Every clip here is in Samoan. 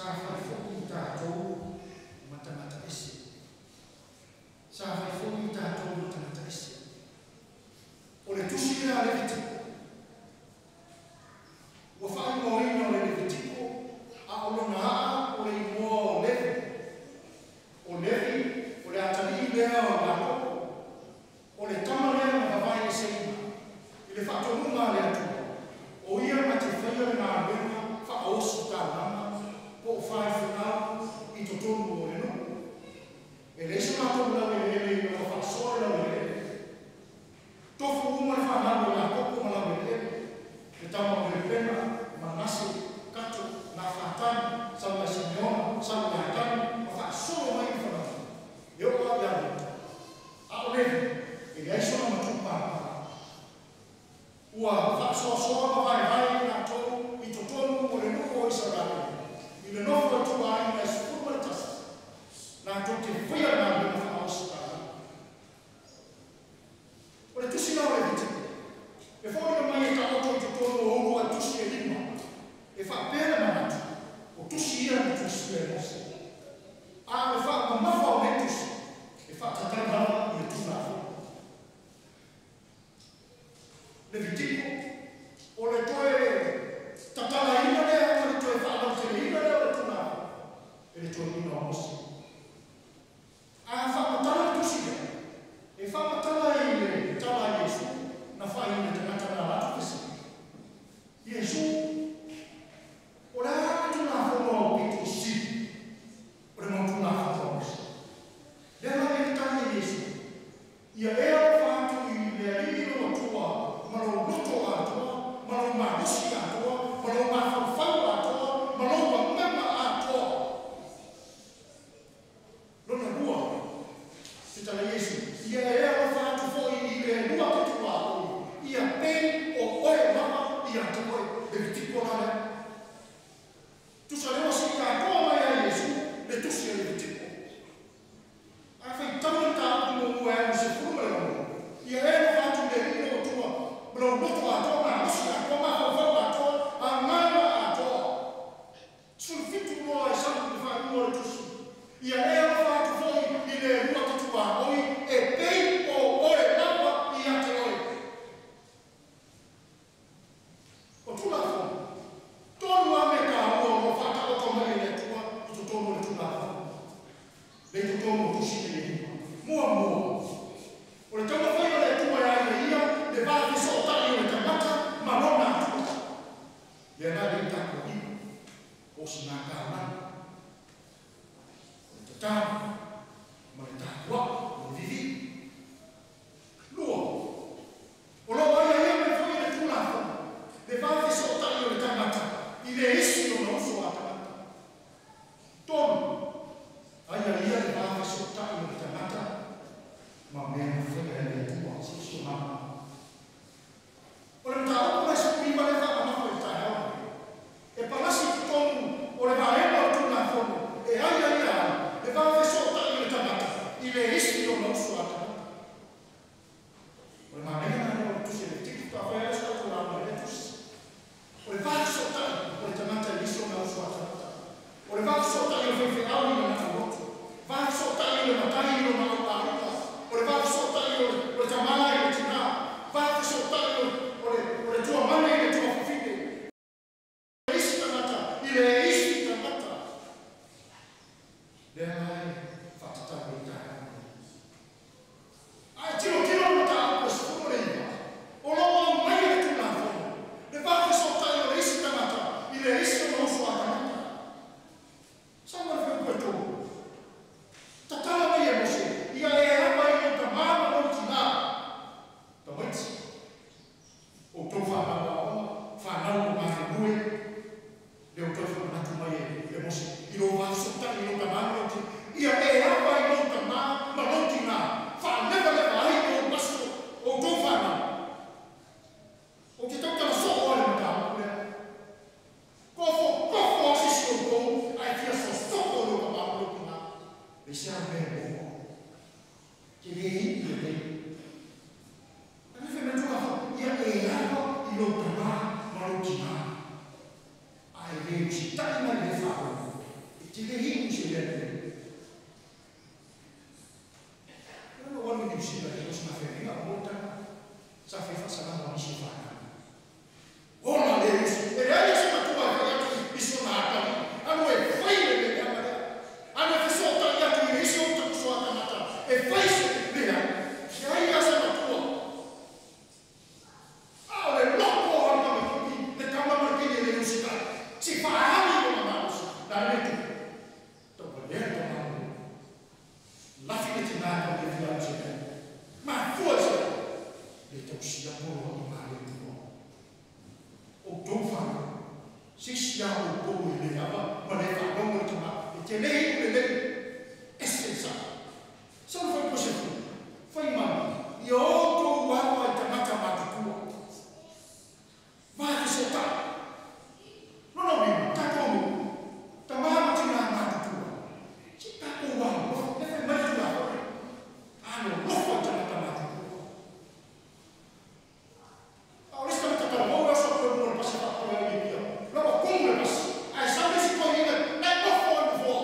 Sa fai foi tatou ma tagata ese. Sa fai foi tatou ma tagata ese. O le tusi lea a Levitiko, ua faaigoaina o le Levitiko, a o lona aa o le igoa o Levi. O Levi, o le atalii lea o Iakopo, o le tama lea na vavae eseina i le faatonuga a le Atua, o ia na te faia le galuega faaosi taulaga po o faifeau i totonu o le nuu. E leai so latou laueleele ina ua faasoa le laueleele. Tofu uma le fanau a Iakopo ma laueleele, le tama o Reupena, Manase, Kato, Nafatali, sau ia Simeona, sau ia Tani, ma faasolo mai le fanau e oo lava ia Iuta. A o Levi, e leai sona matupalapala. Ua faasoasoa ma vaevae i latou i totonu o le nuu o Isaraelu i le nofo a ituaiga e 11, latou te faia le galuega faaosi taulaga. O le tusi la o Levitiko, e foliga mai e taoto i totonu o uluai tusi e 5, e faapea le manatu, o tusi ia na tusia e Mose. A o le faamamafa o nei tusi, e faatatau lava i le Tulafono. Levitiko, o le toe tatalaina lea ma le toe faalauteleina lea o le Tulafono e le toeaina o Mose. A faamatala le tusi lea, e faamatala i le tala a Iesu na fai i le tagata na alu atu fesili. Iesu, o le a le Tulafono aupito sili o le mau Tulafono a Mose? Lea la e tali e Iesu, ia e alofa atu i le Alii lou Atua ma lou loto atoa, ma lou malosi atoa, ma lou mafaufau atoa, ma lou agaga atoa. Lona lua, se tala Iesu, ia e alofa atu foi i le lua te tuaoi, ia pei o oe lava ia te oe. Levitiko la lea. Tusa lea ua sii atoa mai a Iesu le tusi a Levitiko. A faitau le mataupu muamua e alu 16, ia e alofa atu i le Alii lou Atua ma lou loto atoa, malosi atoa, mafaufau atoa, agaga atoa. 17 loa e sau i le faaiuga o le tusi, ia e alofa atu foi i le lua te tuaoi e pei Sa fai faasalaga o nisi e fanau. Ola le usi. E leai se matua e fai atu i sona atalii, alu e fai le mea leaga lea. Alu e fesootai atu i le isi ou tapusoa tagata e fai se mea. Leai lava se matua. A o le loko o le tamaitiiti, le tama ma le teine e le usitai. Se i faaali lona malosi. O le a le mea e tupu? Tauvalea le tama a le nuu. Lafi le tina e tau le fia alu se mea. Mafua i se a? Le tausia poloaiga a le Atua. Outou fanau, se isi lava o outou e le ava ma le faalogo i le tama, e te le inu lelei, ese le sao. Sau le fai pose fua, fai mai, ia outou ava i tagata matutua. Va fesootai. Lona uiga, tatou nuu, tama ma tina matutua, se i tatou alolofa, lea fai mai le Tulafono, alolofa i tagata matutua. A o le isi tagata talavou e oso atu ai i luga o le pasi e faapale ai i Apia, la ua tumu le pasi, ae sau le isi toeaina la e nofo i le nofoa.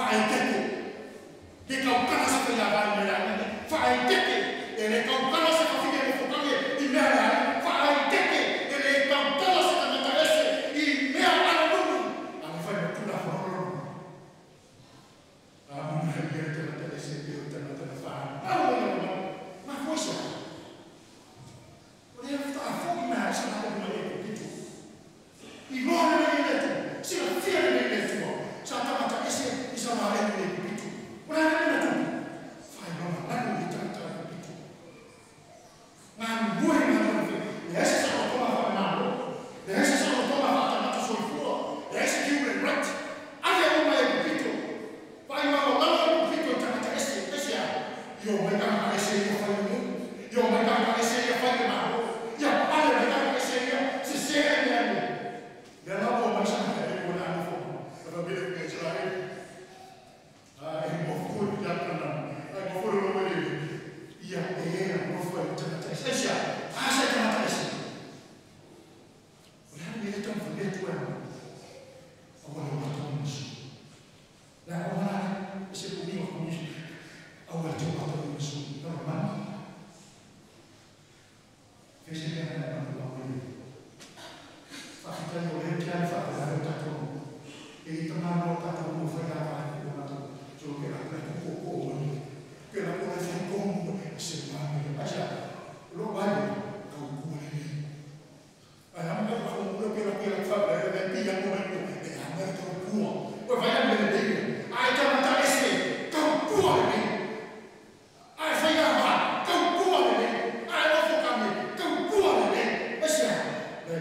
Whaetete. Le kaukana se whai awa i mea ai. Whaetete. E le kaukana se whawhine mo whakange i mea ai. Whaetete. E le kaukana se tangata ese i mea alanunu. A le whai matula whaororo. A muna i mea tangata ese i o tangata na whaana. Au le ngā mā fōisa. O le whaafo i mea sa na o mai e kupitu. I loa le le tu. Sila fia le le tu. Sa tangata ese i sa mā e le kupitu. O le le tu. Whai lona lanu i tangata e kupitu. Ngā mui ngā ngā. Le ese sa o toma wha malo. Le ese sa o toma wha tangata soifua. Le ese human right. Ave o mai e kupitu. Whai mā o lalo e kupitu i tangata ese. Ese a. Io mai tangata ese i o whai mu. Io mai tangata ese i o whai malo. Ia pale mai tangata ese ia. Se se e mea mu. Le la o mai sa e o na no. Ka bele ke Israel. Ai mo fu ya kana. Ai mo fu lo mo ia e a mo fu tangata ese. Ese a. Asa tangata ese. O le le tang fu le tu e. O le o to mo. La o na se ku mi o ku mi. O le to o to mo. No ma. Fese le na na no mo. Whakita o le kia whakara o tātou. E i tama no tātou mo whai a whai o tātou. So ke la kura ko ko o ni. Ke la kura whai ko mo e se mā me. Aisa, lo wai ka uku le ni. Ai ama ka whai mo ke la ke la whakara e le pia mo me ko. E ama ka ukua. Koe whai a me le nei. Ai tangata ese, ka ukua le nei. Ai whai a wā, ka ukua le nei. Ai ofo ka me, ka ukua le nei. Aisa, le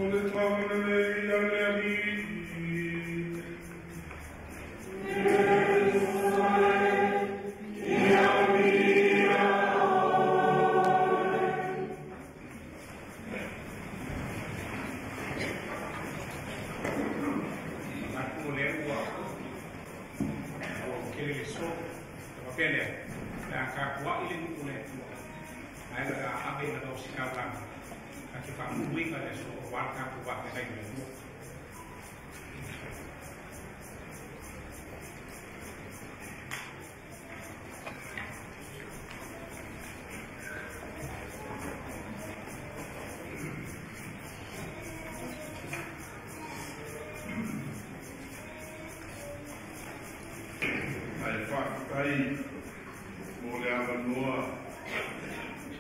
le talalelei a le Alii. Faafetai mo le avanoa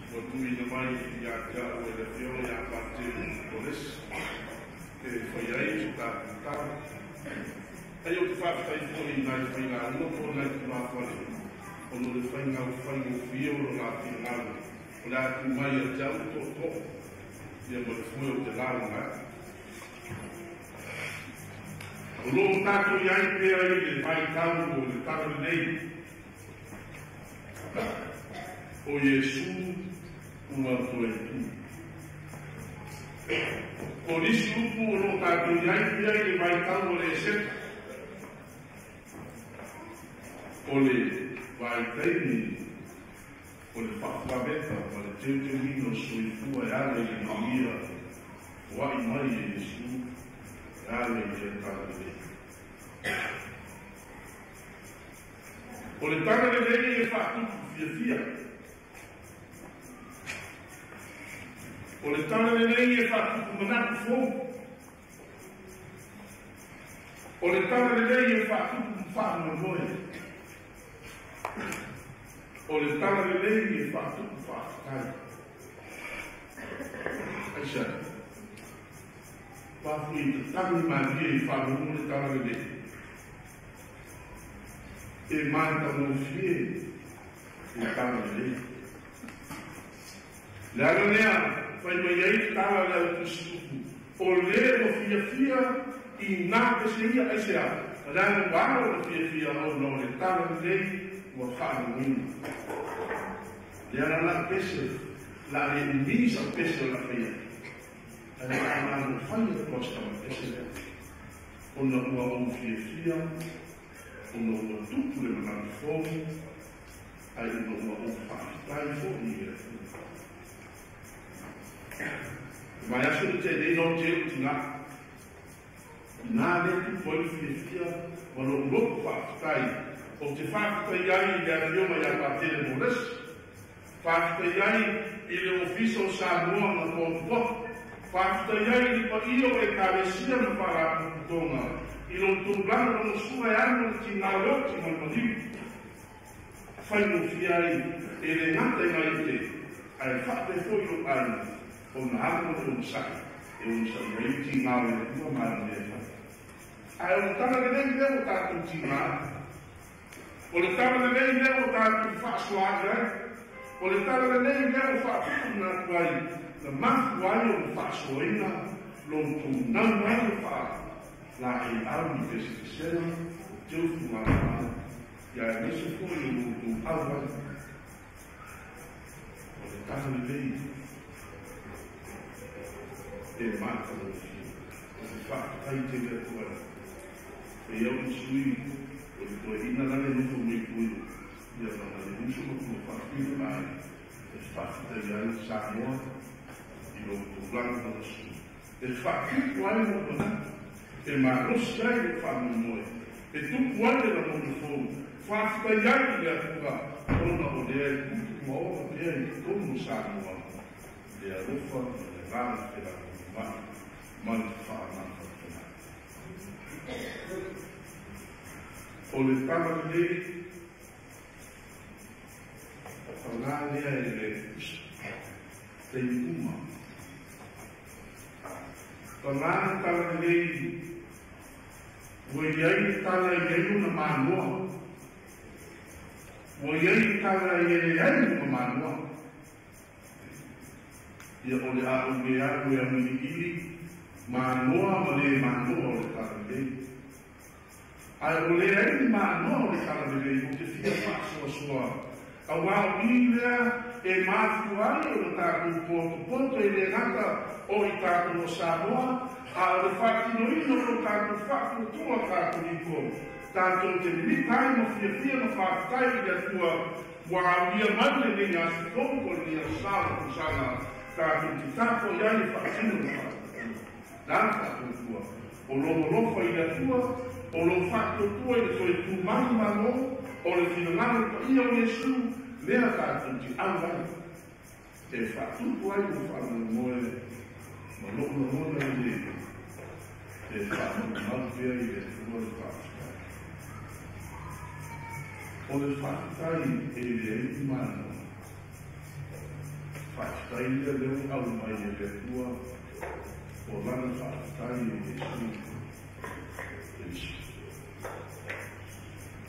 ua tuuina mai ia te au e le Afioga ia Patele Kolesi e fai ai so tatou tala. Ai ou te faafetai foi i nai failauga po o nai tulafale ona o le faiga faigofie o lo latou o le a tu mai ia te au tootoo ia ma le foe o te lauga ai. O loo tatou iai pea i le vaitau o le talalelei o Iesu ua toe tu. O nisi upu o loo tatou iai pea i le vaitau o le Eseta, o le vaitaimi o le faafuaveta ma le teuteuina o soifua e ala i le manuia o ai mai e Iesu e ala i le talalelei. O le talalelei e faatupu fiafia. O le talalelei e faatupu manatu fou. O le talalelei e faatupu faamoemoe. O le talalelei e faatupu faafetai. Aisa, pafui i tatagi malie i faalogo le talalelei. E matagofie le talalelei. Le ala lea fai mai ai le tala le au tusitupu o le ua fiafia i nā pese ia aisea. Le ala ua alo le fiafia ona o le talalelei ua faalogoina. Le ala la pese la le umi sa pese o la faia. Ale a malo fai e toa ma pese lea. Ona ua ou fiafia, ona ua tupu le manatu fou, ai ona ua ou faafetai foi i le Atua. Mai aso le tele no te utinga. Nā le tupu ai le fiafia, ma lou loto faafetai. O te faafetai ai i le Afioga ia Patele Molesi. Faafetai ai i le Ofisa o Samoa ma Toatoa. Faafetai ai i le paia o Ekalesia ma Faalapotopotoga i lo tulaga lagosua e alu o le tigā o le oti ma le maliu. Faigofie ai e le gata i nai te, ae faapea foi lou aiga ona alu o le onosai e onosai ai le tigā o le Atua ma ana mea e fai. Ae o le talalelei lea ua tatou tigā, o le talalelei lea ua tatou faasoaai ai, o le talalelei lea ua faatupu atu ai na mafu ai o le faasoaina lou tunau ai le faa la e au i pesepesega o teufugalama ia aemaise foi o loutou au ai. O le talalelei e matagofie. O le faafetai tele atu ai. E au i sui o le toeaina la le nofo mai tua ia ma le uso ma tuma faafetai mai e faafetai ai Samoa i lou tulaga lagosua. E faatupu ai lou manatu, e malosi ai lou faamoemoe, e tupu ai le lagona fou, faafetai ai i le Atua ona o lea e tupu ma ola pea i totonu o Samoa le alofa ma le agaga felagolomai ma le faamamafatana. O le talalelei pagā lea e le kusa taimi uma. Pagā le talalelei ua iai le tala i ai ona manoa. Ua iai le tala e leai ona manoa. Ia o le a ou le alu e auiliili Manoa ma le manoa o le talalelei. Ae o le ai ni manoa o le talalelei o te fia faasoasoa. Auā o i lea e mafua ai o le tatou potopoto e le gata o i tatou o Samoa, a o le faatinoina o lo tatou faatuatua Katoliko, tatou te mimita ai ma fiafia ma faafetai i le Atua ua aulia mai lenei aso fou po o lenei aso sa o le tausaga tatou te tapuai ai e faatino le faatuatua. La le faatuatua o lou alofa i le Atua, o lou faatuatua i le toe tumau malo, o le finagalo paia o Iesu lea tatou te au ai e faatupu ai ua faamoemoe ma lou lagona lenei e faamaumau pea i le Atua le faafetai. O le faafetai e leai ni manoa. Faafetai lea lea ua aumai e le Atua o lana faafetai e Iesu Keriso.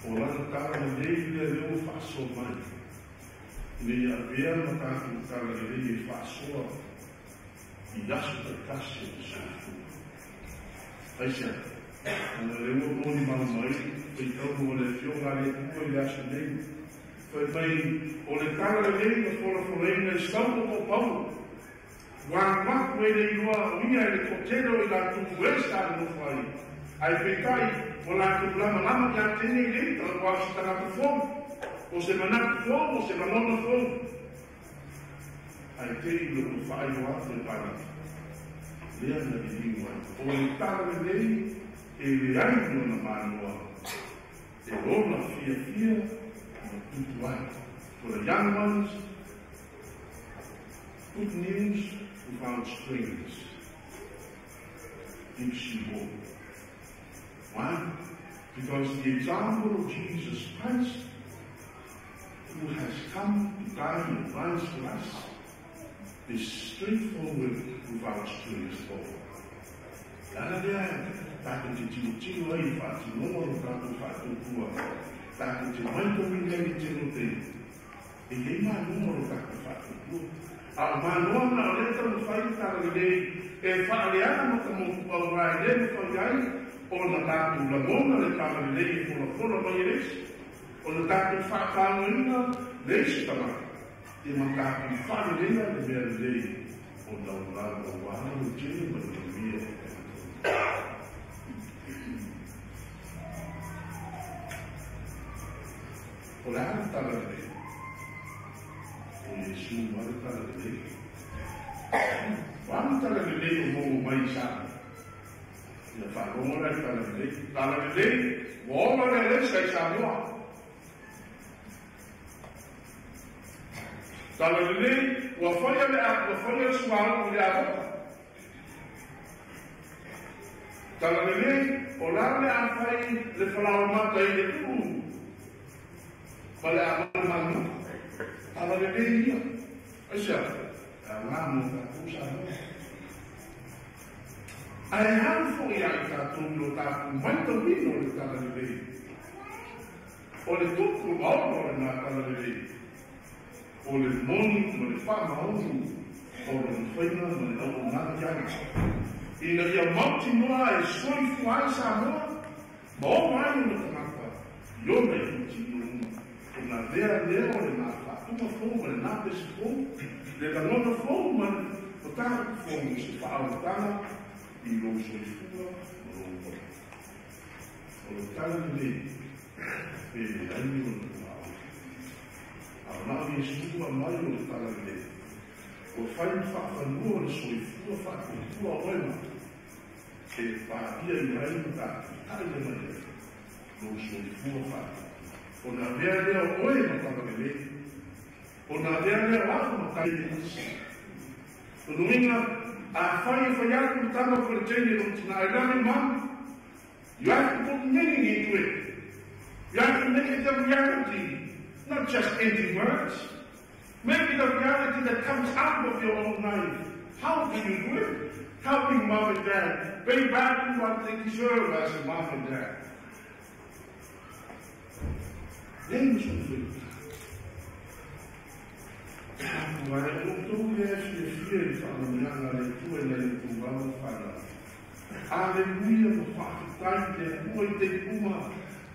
O lana talalelei lea lea ua faasoa mai ina ia avea ma tatou talalelei e faasoa i aso taitasi o le soifua. Aisea, ona lea ua molimau mai faitauga o le Afioga a le Atua i le aso nei, fai mai o le talalelei na folafolaina i Saulo po o Paulo, ua alu atu e le iloa o ia e le toatele o i latou e sa nonofo ai, ae peitai ua latou lamalama ia te nei lei aua o se tagata fou, o se manatu fou, o se lagona fou. Ae te i ina ua faailoa atu e Pailata, lea na liliu ai, o le talalelei e leai ni ona manoa e ola fiafia ma tupu ai. For the young ones, good news without strings gives you hope. Why? Because the example of Jesus Christ, who has come to die and rise for us, is straightforward without strings at all. Le ala lea tatou te tilotilo ai i le faatinoga o lo tatou faatuatua, tatou te maitauina ai le tele o taimi, e i ai manoa o lo tatou faatuatua. A o manoa na o lea e taumafai le talalelei e faaleaga ma ka motu augā e le mafai ai ona tatou lagona le talalelei e folafola mai e le isi, ona tatou faatauaina le isi tagata, ia ma tatou faaleleia le mea lelei o laulau auā le tele ma le manuia o tagata. O le a le talalelei? O Iesu ma le talalelei. O a le talalelei o maua mai i Samoa? Ia faalogo la i talalelei. Talalelei, ua ola le alaisa i Samoa. Talalelei, ua faia le ua faia le suauu i le avoka. Talalelei, o la le a fai le falaoamata i le uu ma le a manu. Talalelei ia. Aisea? E augā mo tatou Samoa. Ae alu foi ia i tatou i lo tatou maitauina o le talalelei. O le tupu ma ona o lenā talalelei, o le moni ma le faamaoni o lona faiga ma le auaunaga i ai, ina ia mautinoa e soifua ai Samoa ma ola ai ona tagata i ona itutino uma. Ona lea lea o lenā faatuga fou ma lenā pese fou, le lagona fou ma le mataupu fou i se faaolataga i lou soifua ma lou ola. O le talalelei e leai ni ona tuaoi. A o na o Iesu ua mai o le talalelei, ua fai ma faafanua o le soifua faatuatua oe ma e paia i ai ma tatou taia mai ai lou soifua faatuatua. Ona avea lea o oe ma talalelei, ona avea lea o au ma talalelei. O lona uiga, afai e fai atu le tama po o le teine i lona tina, I love you, Mom, you have to put meaning into it. You have to make it a reality, not just empty words. Make it a reality that comes out of your own life. How do you do it? Helping mom and dad pay back what they deserve as a mom and dad. Leai ma sona faigata. Ae o outou lea e fiafia i le faamanuiaga a le Atua i nai a outou alo ma fanau. Aleluia, ma faafetai i le Atua i taimi uma.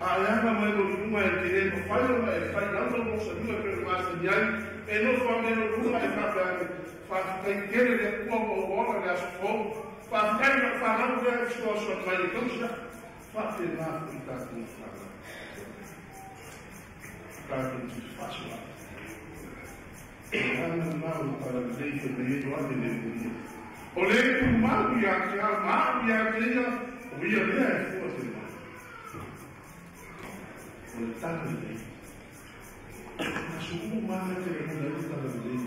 A e aga mai lou iuga e te lē mafai ona e fai lauga mo saliga e pei ona masani ai e nofo ane lou luga e faapea ane, faafetai tele le Atua ua ou ola le aso fou, faafetai i lau fanau lea e fesoasoani mai e tausi a'u. Faapena fo'i tatou fanau tatou te fefaasoa'i e aga lena o le talalelei fai mai ai Ioane le Ionia o le tumau ia te au ma a'u ia te ia o ia lea e fua tele mai o le talalelei aso uma lava e te lagona ai le talalelei.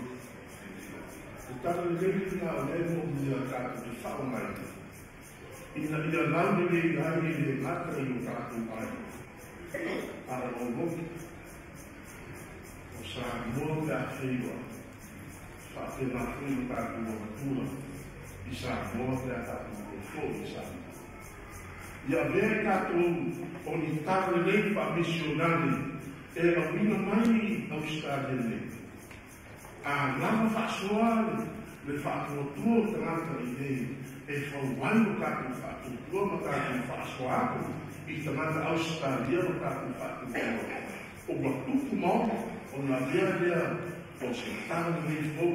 Le talalelei lena o lea e moomia tatou te faaaogaina ina ia lauleleina ai e le gata i o tatou aiga a o lotu o Samoa pe afeiloai faapena foi o tatou avatua i Samoa pe a tatou toe fo'i i Samoa. Ia avea i tatou o ni talalelei faamisionale e auina mai Ausetalia nei. A lava faasoa le faatuatua o tagata i inei e fau ai lo tatou faatuatua ma tatou faasoa atu i tagata Ausetalia lo tatou faatuatua ua tupu ma ono ona avea lea o se talalelei fou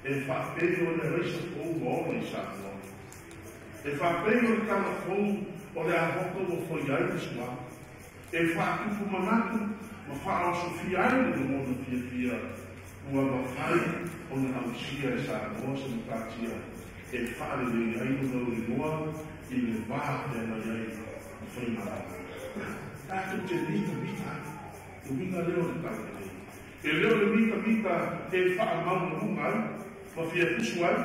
e faapei o le araisa fou ua ola i Samoa e faapei o le taga fou o le avoka ua foia ai le suauu e faatupu manatu ma faaosofia ai le lagona fiafia ua mafai ona ausia e Samoa se matatia e faalelei ai lona uliloa i le va feagai ai ma faigamalo. Tatou te mitamita ai le uiga lea o le talalelei. E le o le mitamita e faamaumaluga ai ma fiafusu ai,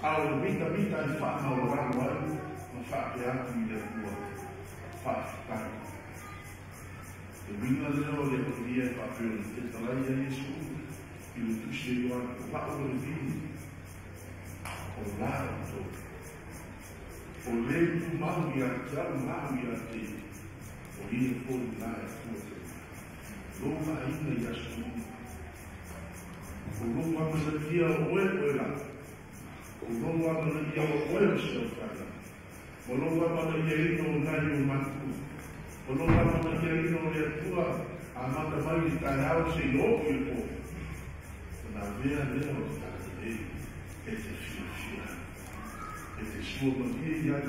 a o le mitamita e faamaualalo ai ma faapea atu i le Atua, Faafetai. Le uiga lea o le homilia e faapea ona fetalai ai Iesu i le tusi a Ioane, O la'u o le vini, o la outou. O le tumau ia te a'u ma a'u ia te ia, o ia foi lena e fua tele mai. Lou vaaiga i aso uma. O lou amanaia o oe oe la. O lou amanaia o oe o se aufaigaluega. Ma lou amanaiaina o nai ou matua. Ma lou amanaiaina o le Atua amata mai i le taeao seia oo i le po. Ona avea lea o le talalelei e te fiafia ai, e te sua malie i ai,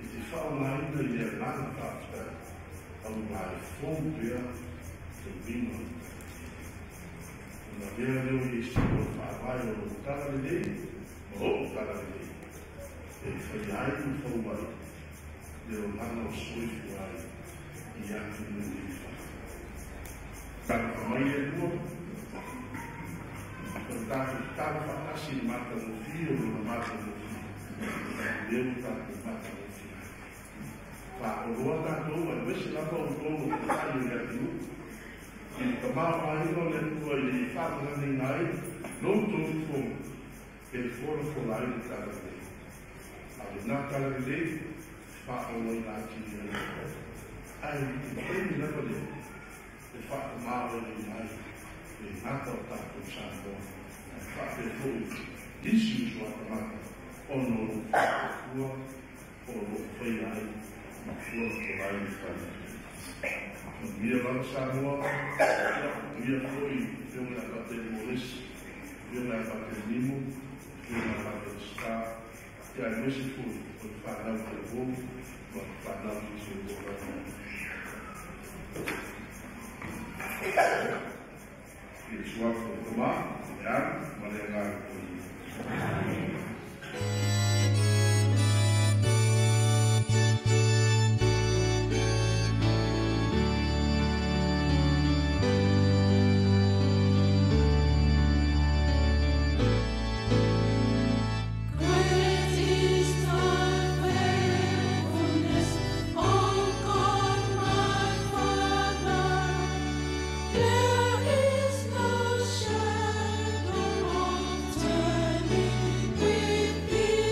e te faaaogaina i le agaga faafetai, aua e fou pea te uiga o le talalelei. Ona avea lea o Iesu o le faavae o lou talalelei ma o'u talalelei, e faia ai ma fou ai le olaga o soifua ai i atunuu i fafo. Talofa mai le Atua, o le tatou tatalo faatasi i le matagofie o Lona matagofie, lea ua tatou matagofie ai. Faaoloa tatou aemaise lava outou o taitai o le atunuu i le tamaoaiga o le Atua ina ia faamalagaina ai lo outou fofoga e folafola ai le talalelei. A o lena talalelei e faaoloina atili ai outou. Ae i le taimi lava lea e faatamaoaigaina ai le gata o tatou Samoa ae faapea foi nisi uso a tagata ona o lou faatuatua o lo o faia ai ma folafola ai le talalelei. Manuia lava Samoa, manuia foi Afioga ia Patele Moresi, Afioga ia Patele Nimo, Afioga ia Patele Star, ia aemaise foi o le fanau talavou ma le fanau i o lava. I le suafa o le Tamā, le Ana ma le Agaga Paia. Great is thy faithfulness, O God, my Father. There is no shadow of turning with thee.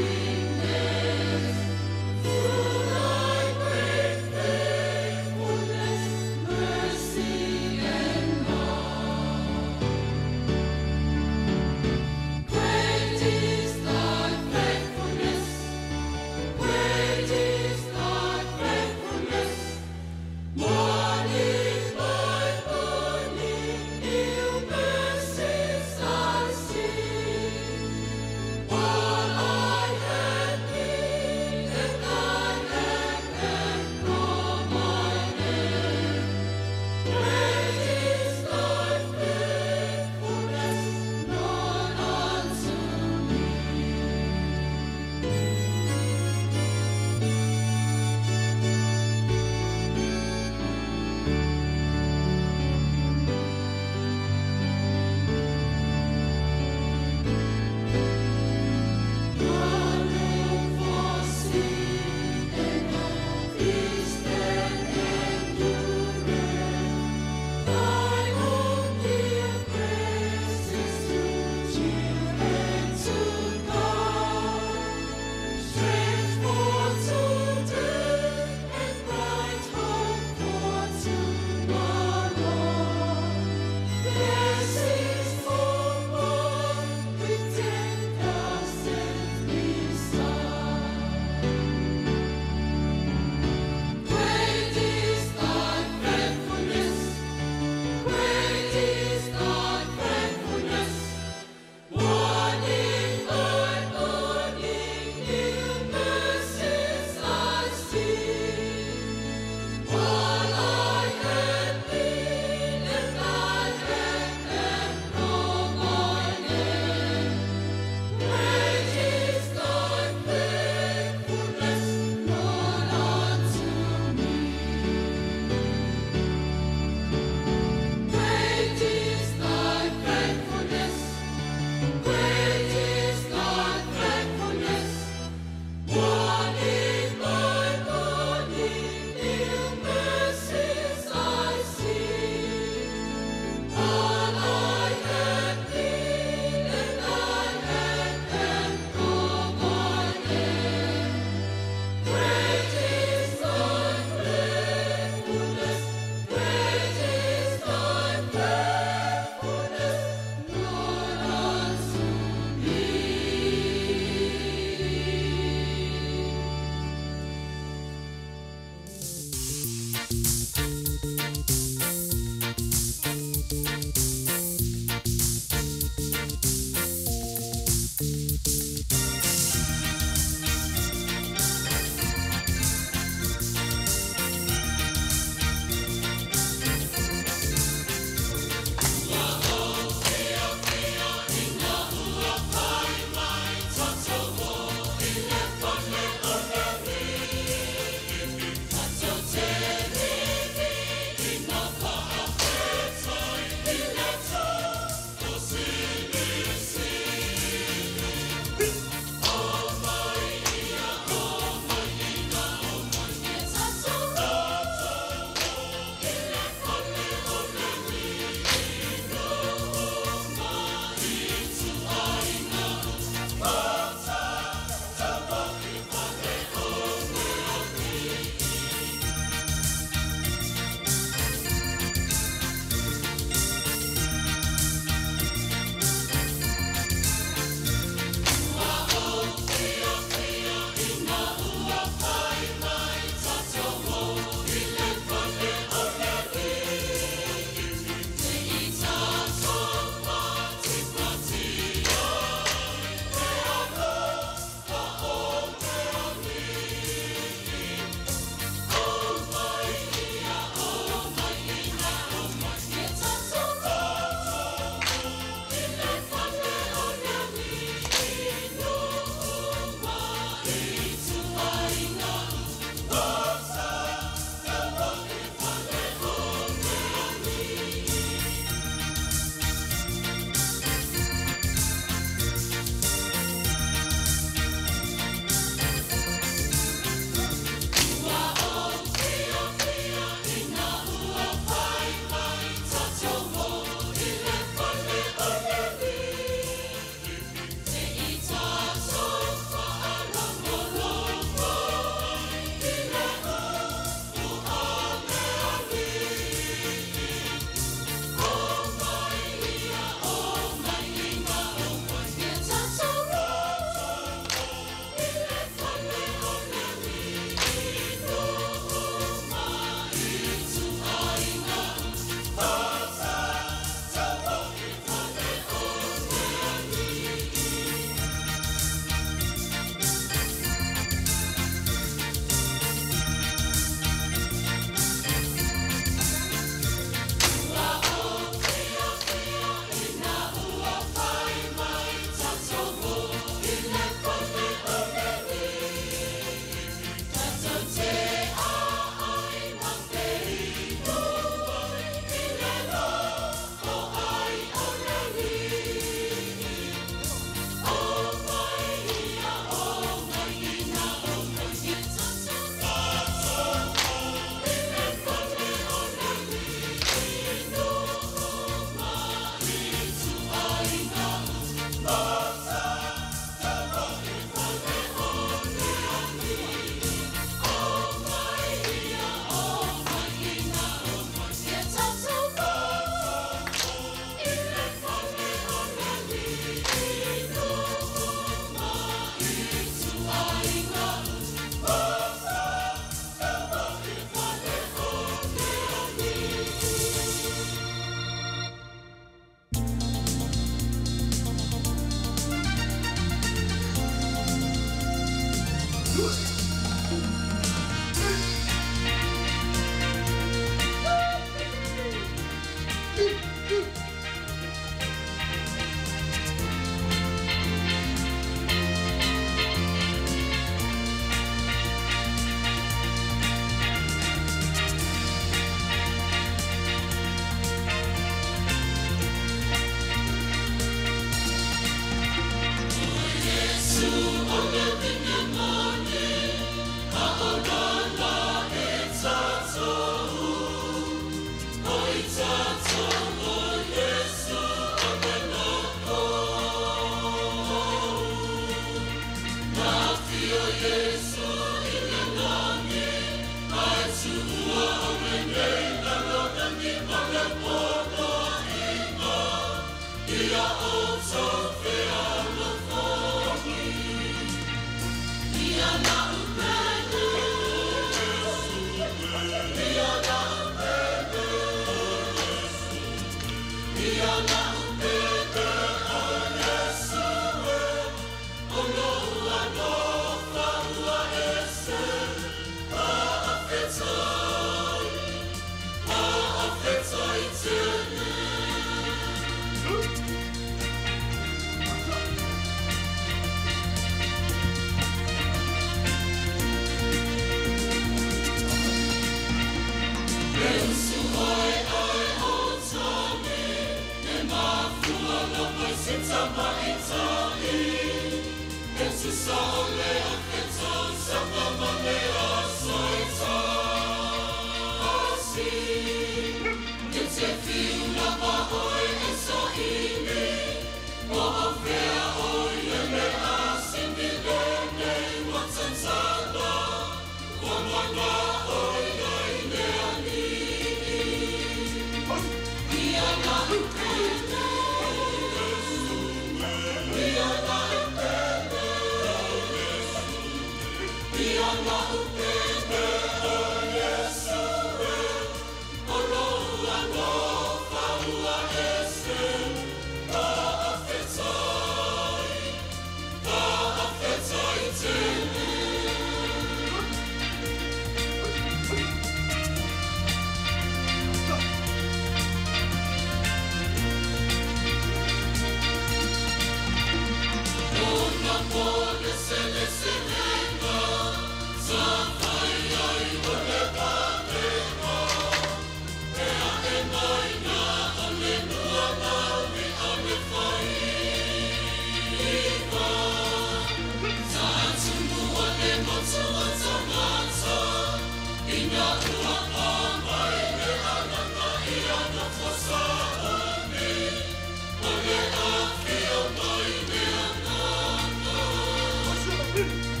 Thank you.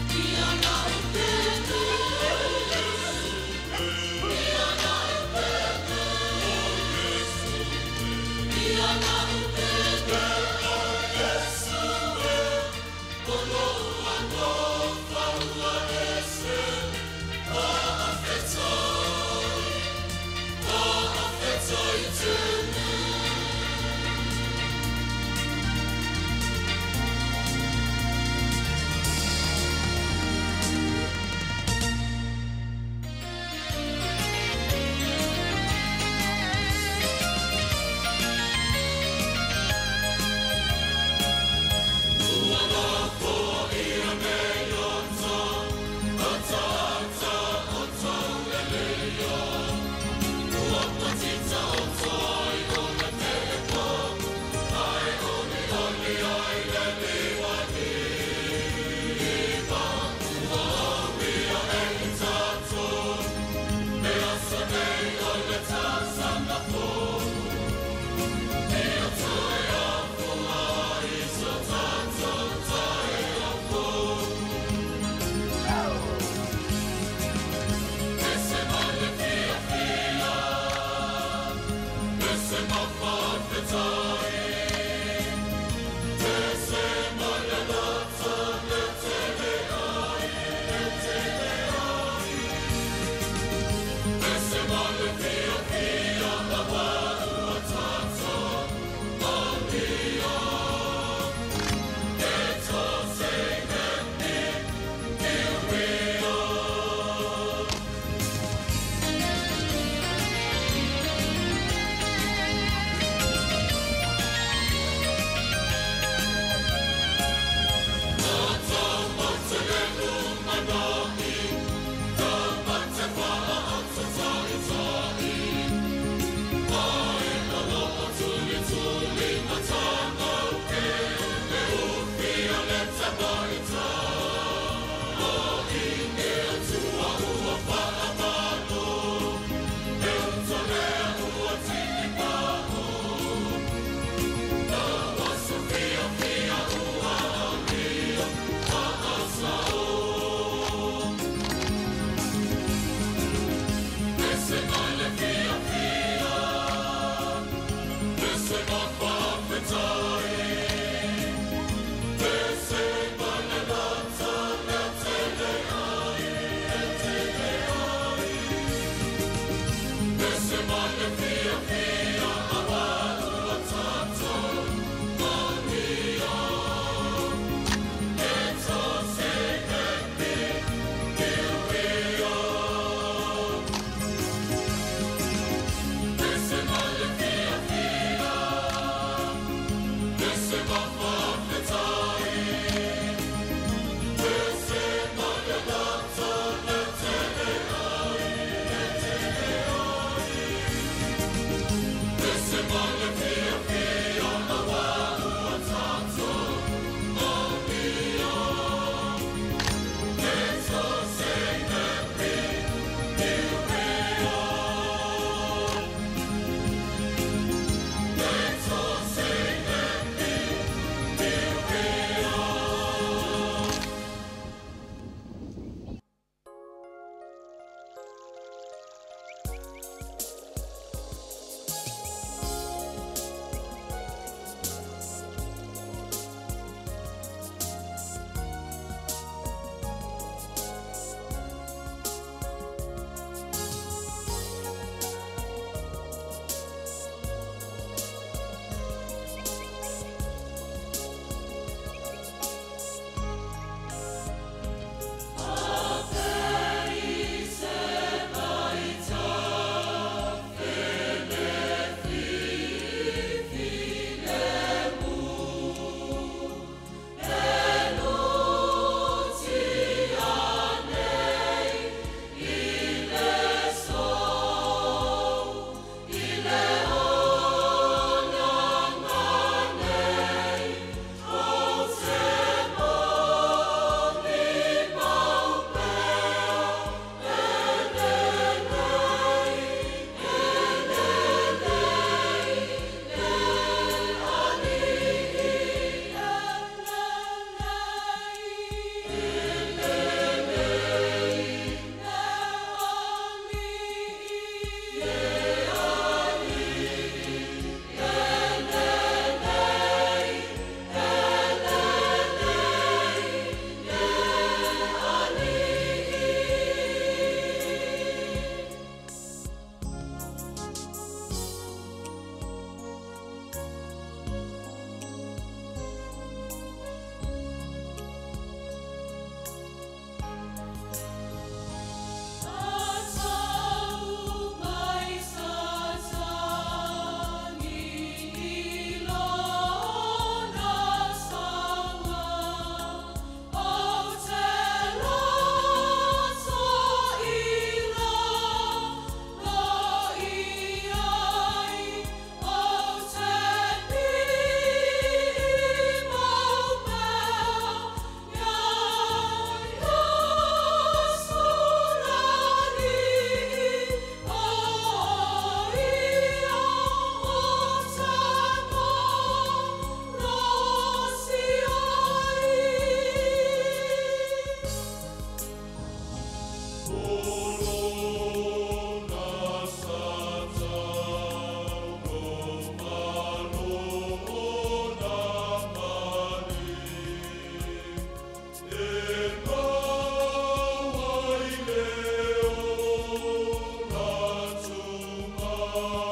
Le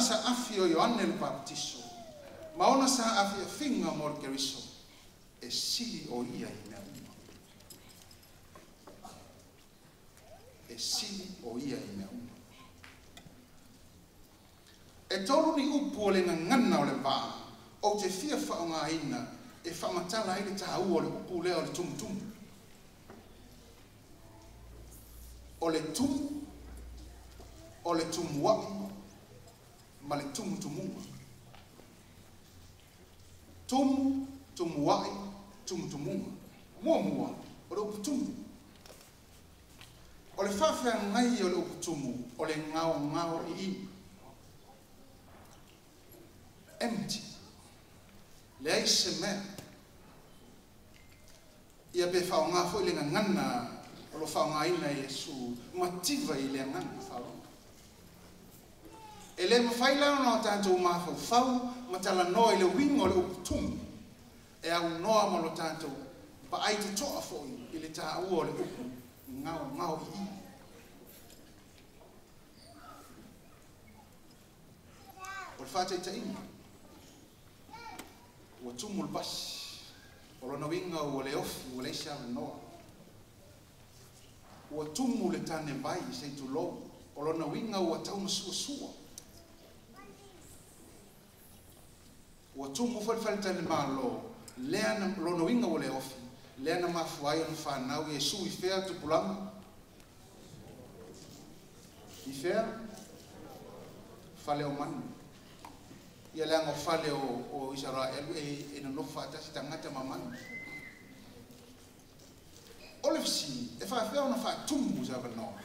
Sa afi o Ioane le Baptiso, ma ona sa afi a finga mo le Keriso, e sili o ia i mea uma. E sili o ia i mea uma. E tolu ni upu o le ngangana o le vaa, o te fia whaongaina, e whamatala ai le tāua o le upu lea o le tumutumu. O le tumu, o le tumuai, ma le tumutumunga. Tumu, tumuai, tumutumunga. Mua mua, o le upu tumu. O le whawhea ngai o le upu tumu, o le ngao ngao i i. Empty. Le ai se mea. Ia pe whaonga fo i le ngangana o lo whaongaina i Yesu, mativa i le nganga whaonga. E le mawhai lau na o tātou mawhauwhau, ma tala noa i le winga o le uputumu. E au noa ma lo tātou, pa ai te toa foi i le tāua o le upu, ngao ngao i i. O le whātaitainga, ua tumu le basi, o lona winga ua le ofi, ua leisi awa noa. Ua tumu le tāne vai se i tulou, o lona winga ua tauma sua sua. Ua tumu whalewhale tane mālo, lea na lona winga ua le ofi, lea na mafuai ona whanau Yesu i whea tupulanga? I whea? Whale o manu. Ia lea ngō whale o Israel e nonofo whaatasi tangata ma manu. O le fisi, e whaawhea ona whaatumu sa wanoa.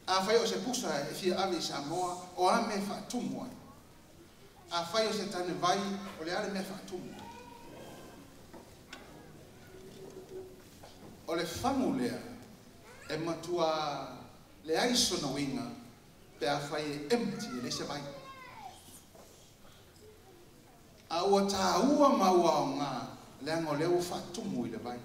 A whai o se pusa e fia ave i Samoa, o a me whaatumu ai. A whai o se tane vai, o le ale mea whaatumu. O le whangu lea, e matua le aiso na winga, pe a whai e empty e leisa vai. A ua tāua maua o ngā, le anga o lea ua whaatumu i le vai.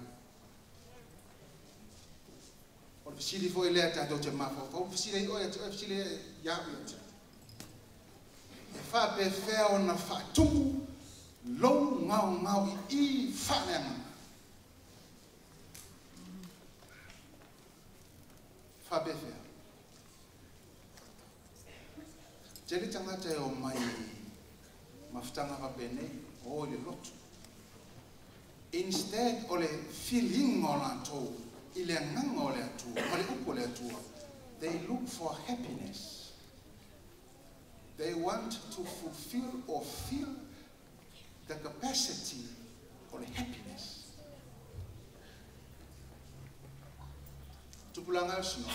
O le fisili fo i lea tātou te mawhau, fisili i oe, fisili e iau ia te. E whape whea o na whaatumu, lou ngao ngao i i whaneanga. Whape whea. Tele tangata e o mai mafutanga wapene o i le lotu. Instead o le feeling o lātou, i le anganga o le atua, ma le upu o le atua, they look for happiness. They want to fulfill or fill the capacity or the happiness. Tupulanga sino.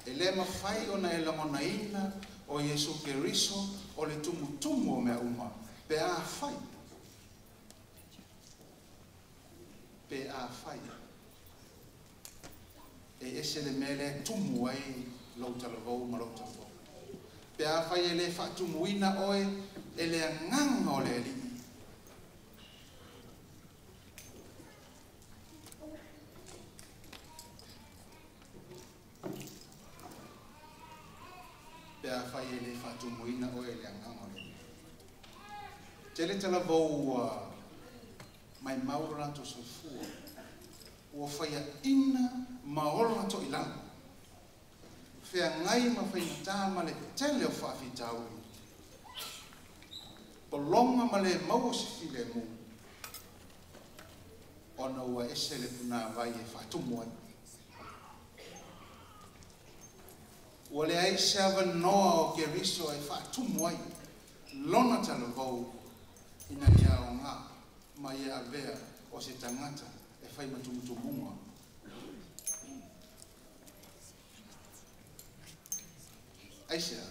E le mawhai ona e langonaina o Yesu Keriso o le tumutumu o mea uma. Pe a whai. Pe a whai. E ese le mele tumu ai lau talavau ma lau talavau. Pe a whai e le whaatumuina oe, e le anganga o le alii. Pe a whai e le whaatumuina oe, e le anganga o le alii. Tele talavau mai mauro lato soifua, ua whaia ina maolo lato ilanga. Fea ngai ma whainata ma le tele o whaafitaui. Polonga ma le maua se file mu. Ona ua ese le puna vai e whaatumu ai. Ua le ai se awanoa o Keriso e whaatumu ai. Lona talavau ina ia o ngā ma ia avea o se tangata e whai matumutumunga. Aisea,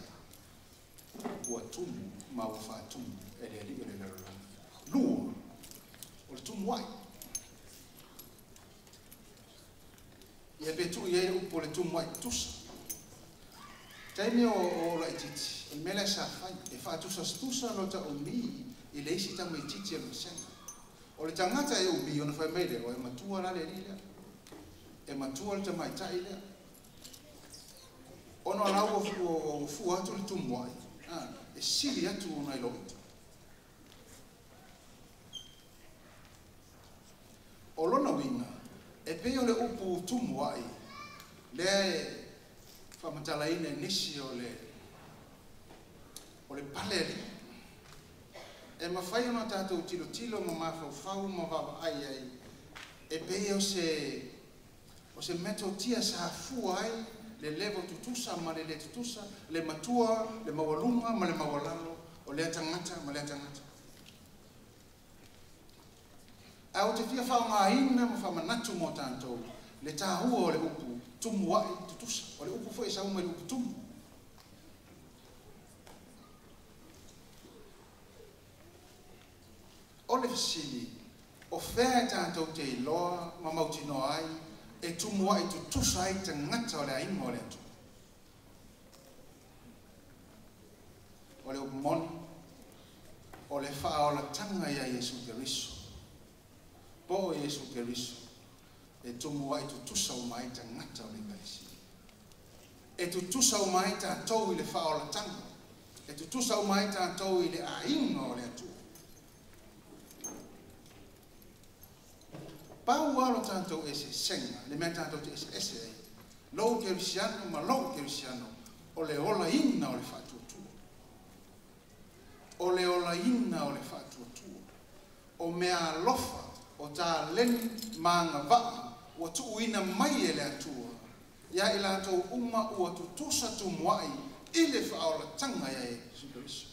ua tumu ma ua whaatumu e le alii o le lalolagi. tumuai. Ia pe tuu i ai le upu o le tumuai tutusa. Taimi o laititi, o le mea lea sa fai, e faatusatusa lota umi i le isi tamaititi o le vasega. O le tagata e umi ona fai mai lea, o e matua la le alii lea. E matua le tamaitai lea. Ona o la ua fua atu le tumuai, e sili atu ona i lou ita. O lona uiga, e pei o le upu tumuai, lea e faamatalaina e nisi o le pale alii. E mafai ona tatou tilotilo ma mafaufau ma vaavaai ai, e pei o se metotia sa fua ai le levo tutusa ma le le tutusa, le matua, le maualuga ma le maualalo, o lea tagata ma lea tagata. Ae ou te fia faaaogaina ma faamanatu mo tatou le tāua o le upu tumuai tutusa. O le upu foi e sau mai le upu tumu. O le fesili, o fea e tatou te iloa ma mautinoa ai e tumuai tutusa ai tagata o le aiga o le Atua. O le upu moni, o le faaolataga ia Iesu Keriso. Po o Iesu Keriso, e tumuai tutusa uma ai tagata o le Ekalesia. E tutusa uma ai tatou i le faaolataga. E tutusa uma ai tatou i le aiga o le Atua. Pau lava lo tatou eseesega, le mea tatou te eseese ai, lou kerisiano ma lou kerisiano, o le olaina o le faatuatua. O le olaina o le faatuatua. O mea alofa, o taleni ma agavaa, ua tuuina mai e le Atua, ia i latou uma ua tutusa tumuai i le faaolataga ia Iesu Keriso.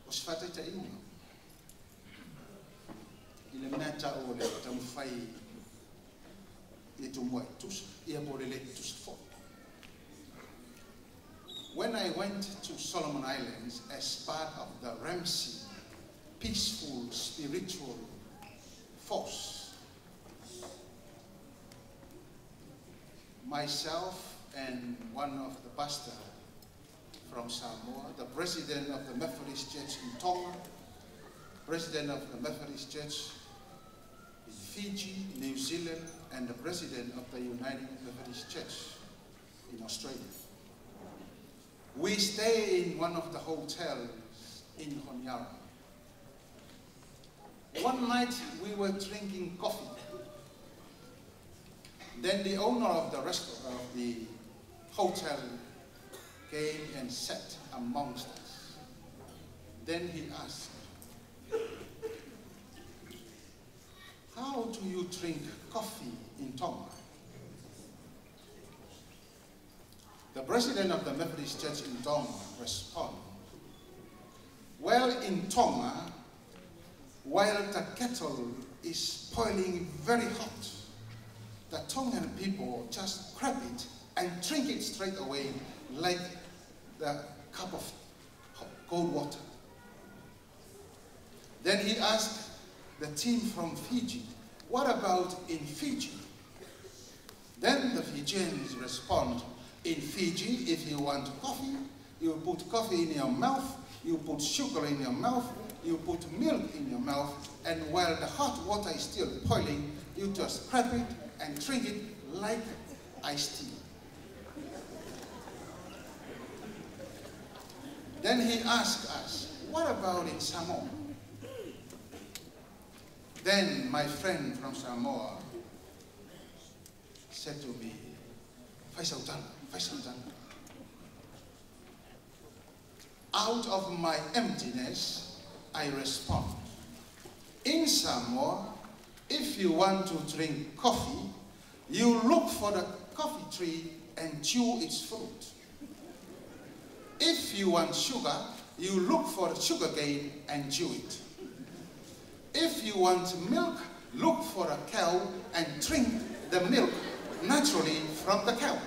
O se faataitaiga i le mea tau o le taumafai i tumuai tutusa, ia po o le le tutusa foi. When I went to Solomon Islands as part of the Ramsey Peaceful Spiritual Force, myself and one of the pastors from Samoa, the president of the Methodist Church in Tonga, president of the Methodist Church in Fiji, New Zealand, and the president of the United Methodist Church in Australia. We stay in one of the hotels in Honiara. One night we were drinking coffee. Then the owner of the restaurant, of the hotel, came and sat amongst us. Then he asked, "How do you drink coffee in Tonga?" The president of the Methodist Church in Tonga responded, "Well, in Tonga, while the kettle is boiling very hot, the Tongan people just grab it and drink it straight away like the cup of cold water." Then he asked the team from Fiji, "What about in Fiji?" Then the Fijians respond, "In Fiji, if you want coffee, you put coffee in your mouth, you put sugar in your mouth, you put milk in your mouth, and while the hot water is still boiling, you just grab it and drink it like iced tea." Then he asked us, "What about in Samoa?" Then my friend from Samoa said to me, "Faisautala, Faisautala." Out of my emptiness, I respond, "In Samoa, if you want to drink coffee, you look for the coffee tree and chew its fruit. If you want sugar, you look for the sugar cane and chew it. If you want milk, look for a cow and drink the milk naturally from the cow.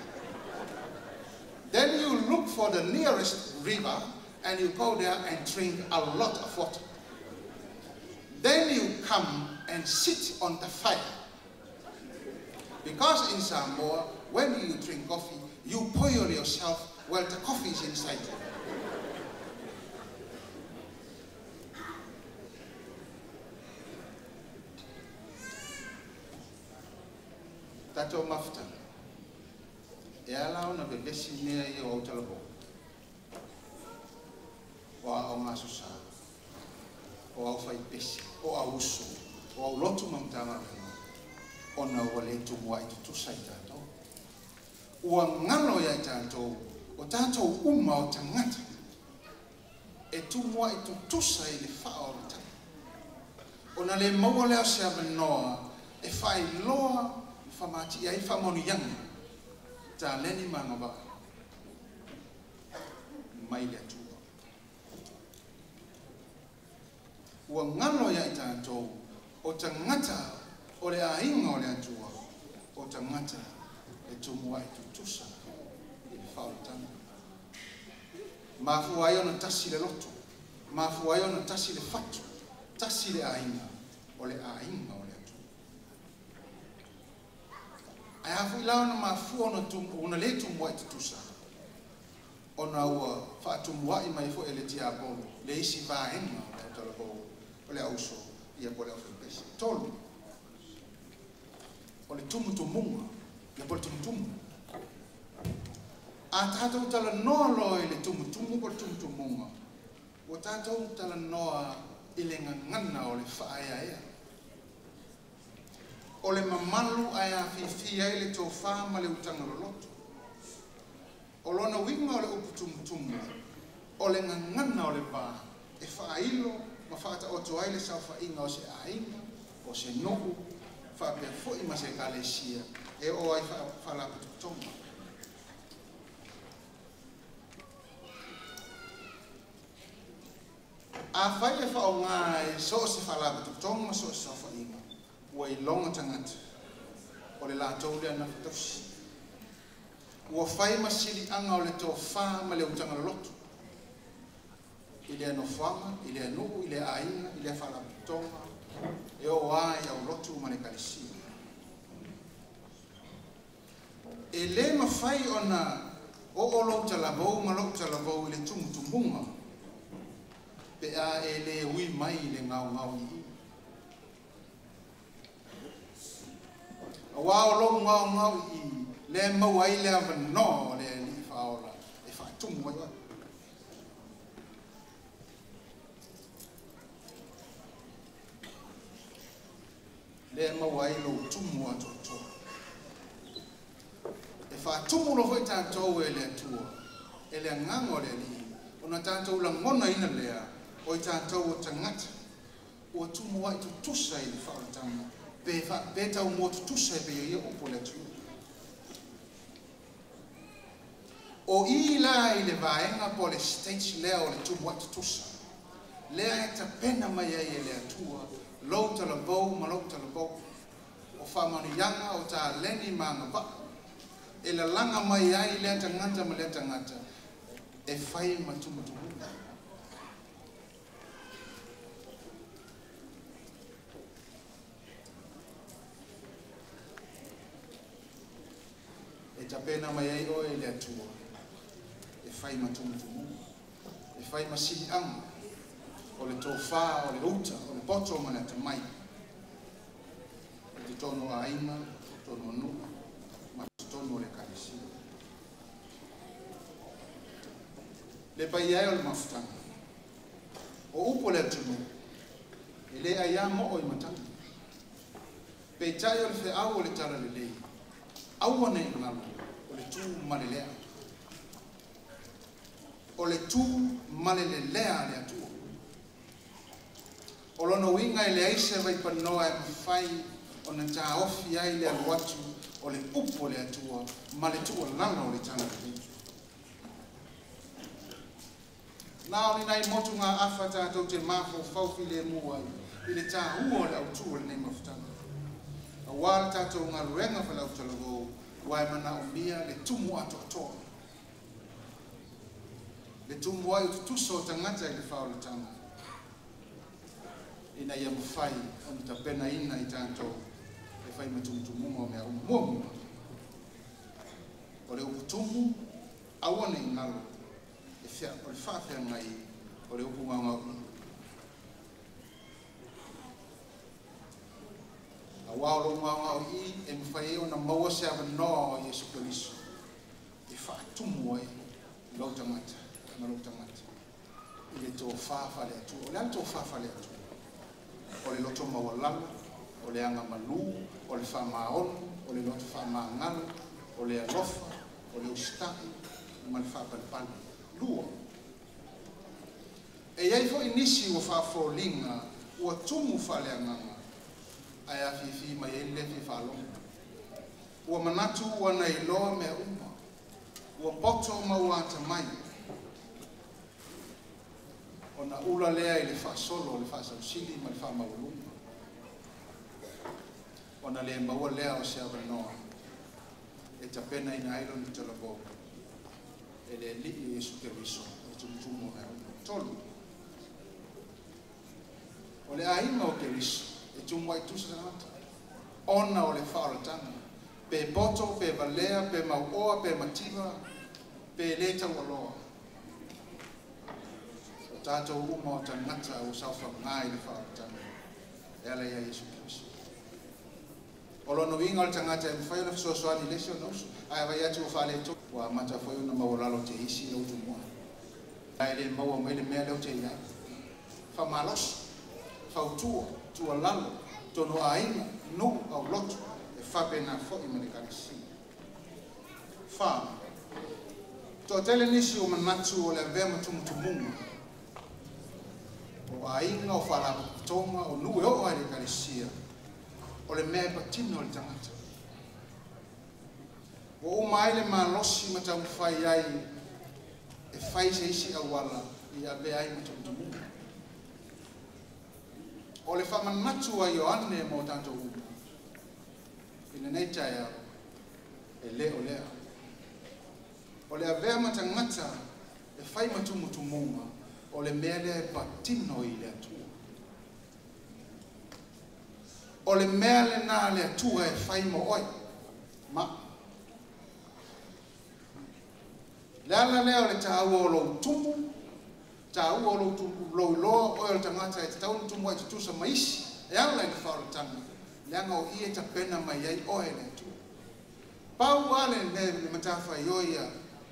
Then you look for the nearest river and you go there and drink a lot of water. Then you come and sit on the fire. Because in Samoa, when you drink coffee, you boil yourself while the coffee is inside you. Tatou mafutaga e ala ona vevesi mea ia o autalavou o aoga aso sa o aufaipesi o auuso o aulotu ma matagaluega ona ua lē tumuaʻi tutusa i tatou ua galo iā i tatou o tatou uma o tagata e tumuaʻi tutusa i le faaolataga ona lē maua lea o se avanoa e faailoa ma famaatiʻi ai faamanuiaga taleni ma agavaa mai le Atua. Ua galo iā i tatou o tagata o le aiga o le Atua o tagata e tumuaʻi tutusa i le faaolataga. Mafua ai ona tasi le loto, mafua ai ona tasi le fatu, tasi le aiga, o le aiga o le Atua. Ae afoʻi la ona mafua ona lē tumuaʻi tutusa ona ua faatumuaʻi mai foʻi e le tiapolo le isi vaega o le autalavou o le auso ia po o le aufaipesi. Tolu, o le tumutumuga ia po o le tumutumu. A tatou talanoa loa i le tumutumu po o le tumutumuga, ua tatou talanoa i le gagana o le faaeaea. O le mamalu ae afifia ai le tofā ma le utaga loloto. O lona uiga o le upu tumutumu, o le gagana o le va e faailo ma faataoto ai le saofaiga o se aiga, o se nuu, faapea foʻi ma se ekalesia e oo ai faalapotopotoga. Afai e faaaogā e so o se faalapotopotoga ma so o se saofaiga, ua iloga tagata o le latou lea nafatausi. Ua fai ma siliaga o le tofā ma le utaga loloto i lea nofoaga, i lea nuu, i lea aiga, i lea faalapotopotoga e oo a i aulotu ma le ekalesia. E lē mafai ona oo lou talavou ma lou talavou i le tumutumuga pe a e lē ui mai i le gaogao iii. Auā o lou gaogao iii lea maua ai le avanoa o le Alii faaola e faatumu ai oe. Lea maua ai lou tumu atoatoa. E faatumu loa foʻi tatou e le Atua, e le Agaga o le Alii, ona tatou lagonaina lea o i tatou o tagata ua tumuaʻi tutusa i le faaolataga pe pe taumua tutusa e pei ia upu o le atunuu. O i la i le vaega po o le stage lea o le tumuaʻi tutusa, lea e tapena mai ai e le Atua lou talavou ma lou talavou o faamanuiaga o taleni ma agavaa e lalaga mai ai lea tagata ma lea tagata e fai ma tumutumuga. E tapena mai ai oe e le Atua e fai ma tumutumuga, e fai ma siliaga o le tofā, o le uta, o le poto ma le atamai i totonu o aiga, totonu o nuu ma totonu o le ekalesia. Le paia e o le mafutaga, o upu o le atunuu, e lē aiā moo i matagi. Peitai o le feau o le talalelei, aua nei galo o le tū ma le lea. O le tū ma le lelea a le Atua. O lona uiga e leai se vaipanoa e mafai ona taofi ai le alu atu o le upu o le Atua ma le tuualalo o le talalelei. Na o ni nai motugaafa tatou te mafaufau filemu ai i le tāua o le autū o lenei mafutaga. Auā le tatou galuega faleautalavou, ua e manaomia le tumu atoatoa. Le tumu ai o tutusa o tagata i le faaolataga ina ia mafai ona tapenaina i tatou e fai ma tumutumuga o mea uma. Muamua, o le upu tumu aua ne i galo o le faafeagai o le upu gaogao'i. Auā o lou gaogao'i e mafai ai ona maua se avanoa o Iesu Keriso e faatumu ai lou tagata ma lou tagata i le tofā faale-Atua. O le a le tofā faale-Atua? O le loto maualalo, o le agamalū, o le faamaoni, o le loto faamagalo, o le alofa, o le usita'i ma le faapalepale. Lua, e i ai fo'i nisi ua faafoliga ua tumu faaleagaga ae afifi mai ai le lē fia faalogo. Ua manatu ua na iloa mea uma, ua poto ma ua atamai, ona ula lea i le faasolo o le faasausili ma le faamaualuga, ona le maua lea o se avanoa e tapenaina ai lona talavou e le Alii o Iesu Keriso o le tumutumu o mea uma. Tolu, o le aiga o Keriso e tumu ai tusa tagata ona o le faaolataga, pe poto, pe valea, pe mauoa, pe mativa, pe lē taualoa. O tatou uma o tagata ua saofagā i le faaolataga e ala ia Iesu Keriso. O lona uiga o le tagata e mafai ona fesoasoani i le isi ona uso, ae vai atu ua faaletonu, ua amata foi ona maualalo te isi lou tumuai, ae le maua mai le mea lea o te i ai. Faamalosi, fautua, tuualalo, tonu aiga, nuu, aulotu, e faapena fo'i ma le Ekalesia. Fa, toatele nisi o manatu o le avea ma tumutumuga o aiga, o faalapotopotoga, o nuu e oo ai le Ekalesia, o le mea e patino le tagata. Ua uma ai le malosi ma taumafai ai e fai se isi auala i avea ai ma tumutumuga. O le faamanatu a Ioane mo tatou uma i lenei taeao, e lē o lea. O le avea ma tagata e fai ma tumutumuga, o le mea lea e patino i le Atua. O le mea lenā le Atua e fai mo oe. Ma le ala lea o le tāua o lou tumu, tāua o lou tumu, lou iloa oe o le tagata e tatau ona tumu ai tutusa ma isi e ala i le faaolataga, leaga o i e tapena mai ai oe le Atua. Pau a le mea le matafaioi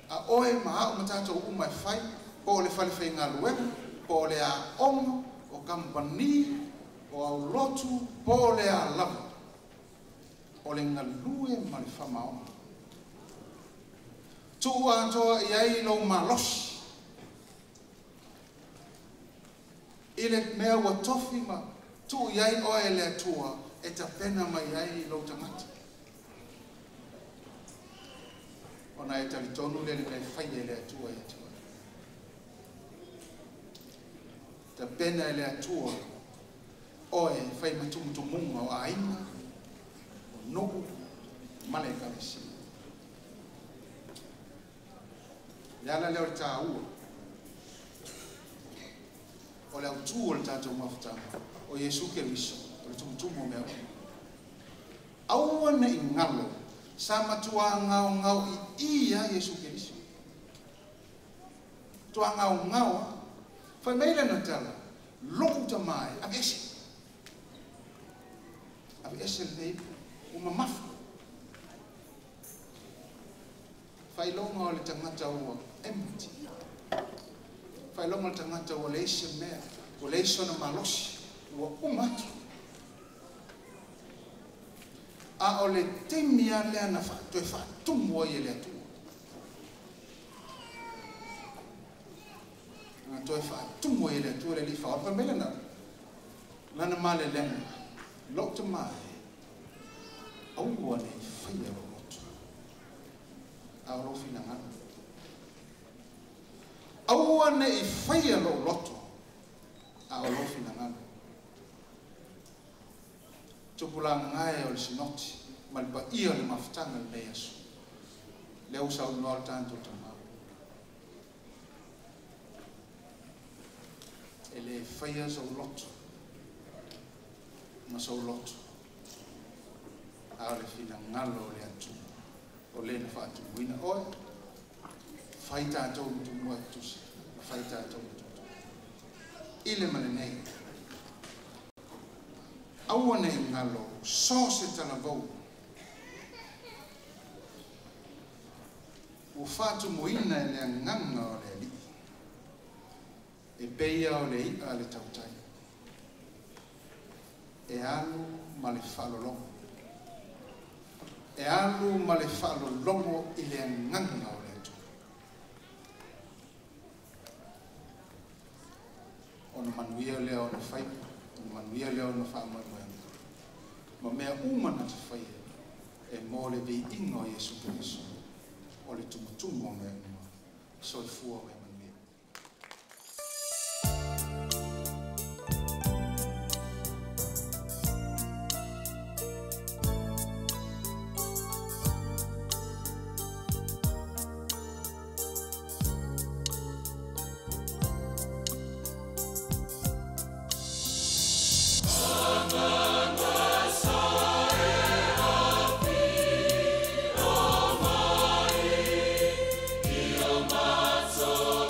a oe ma a'u ma tatou uma e fai, po o le falefaigaluega, po o le aoga, o kamupani, o aulotu, po o le a lava, o le galue ma le faamaoni. Tuu atoa i ai lou malosi i le mea ua tofi ma tuu i ai oe e le Atua e tapena mai ai lou tagata. Ona e talitonu lea i le mea e faia e le Atua ia te oe. Tapena e le Atua oe e fai ma tumutumuga o aiga, o nuu, ma le Ekalesia. Le ala lea o le tāua o le autū o le tatou mafutaga o Iesu Keriso o le tumutumu o mea uma. Aua ne i galo sa matuā gaogaoi'i a Iesu Keriso. Matuā gaogao a. Fai mai lana tala, lo'u tamā e, aveese. Aveese lenei ipu, ua mamafa. Faailoga o le tagata ua empty. Faailoga o le tagata ua leai se mea, ua leai sona malosi, ua uma atu. A o le taimi lava lea na toe faatumu ai e le Atua. Na toe faatumu ai e le Atua le Alii Faaola. Fai mai lana, lana malelega, lou tamā e, aua ne i faia lou loto, a o lou finagalo. Aua ne i faia lou loto, a o lou finagalo. Tupulaga e o le Sinoti ma le paia o le mafutaga i lenei aso, lea ua saunoa le tatou Tamā. E le faia sou loto ma sou loto a o le finagalo o le Atua o lē na faatumuina oe fai tatou ma tumua e tutusa ma fai tatou ma tutu i le ma lenei aua nei galo so se talavou ua faatumuina e le agaga o le Alii e peia o le i'a le tautai e alu ma le faalologo e alu ma le faalologo i le agaga o le Atua ona manuia lea ona faiva ona manuia lea ona faamoemoega ma mea uma na te faia e mo le viiga o Iesu Keriso o le tumutumu o mea uma. Soifua ma ia manuia. Maso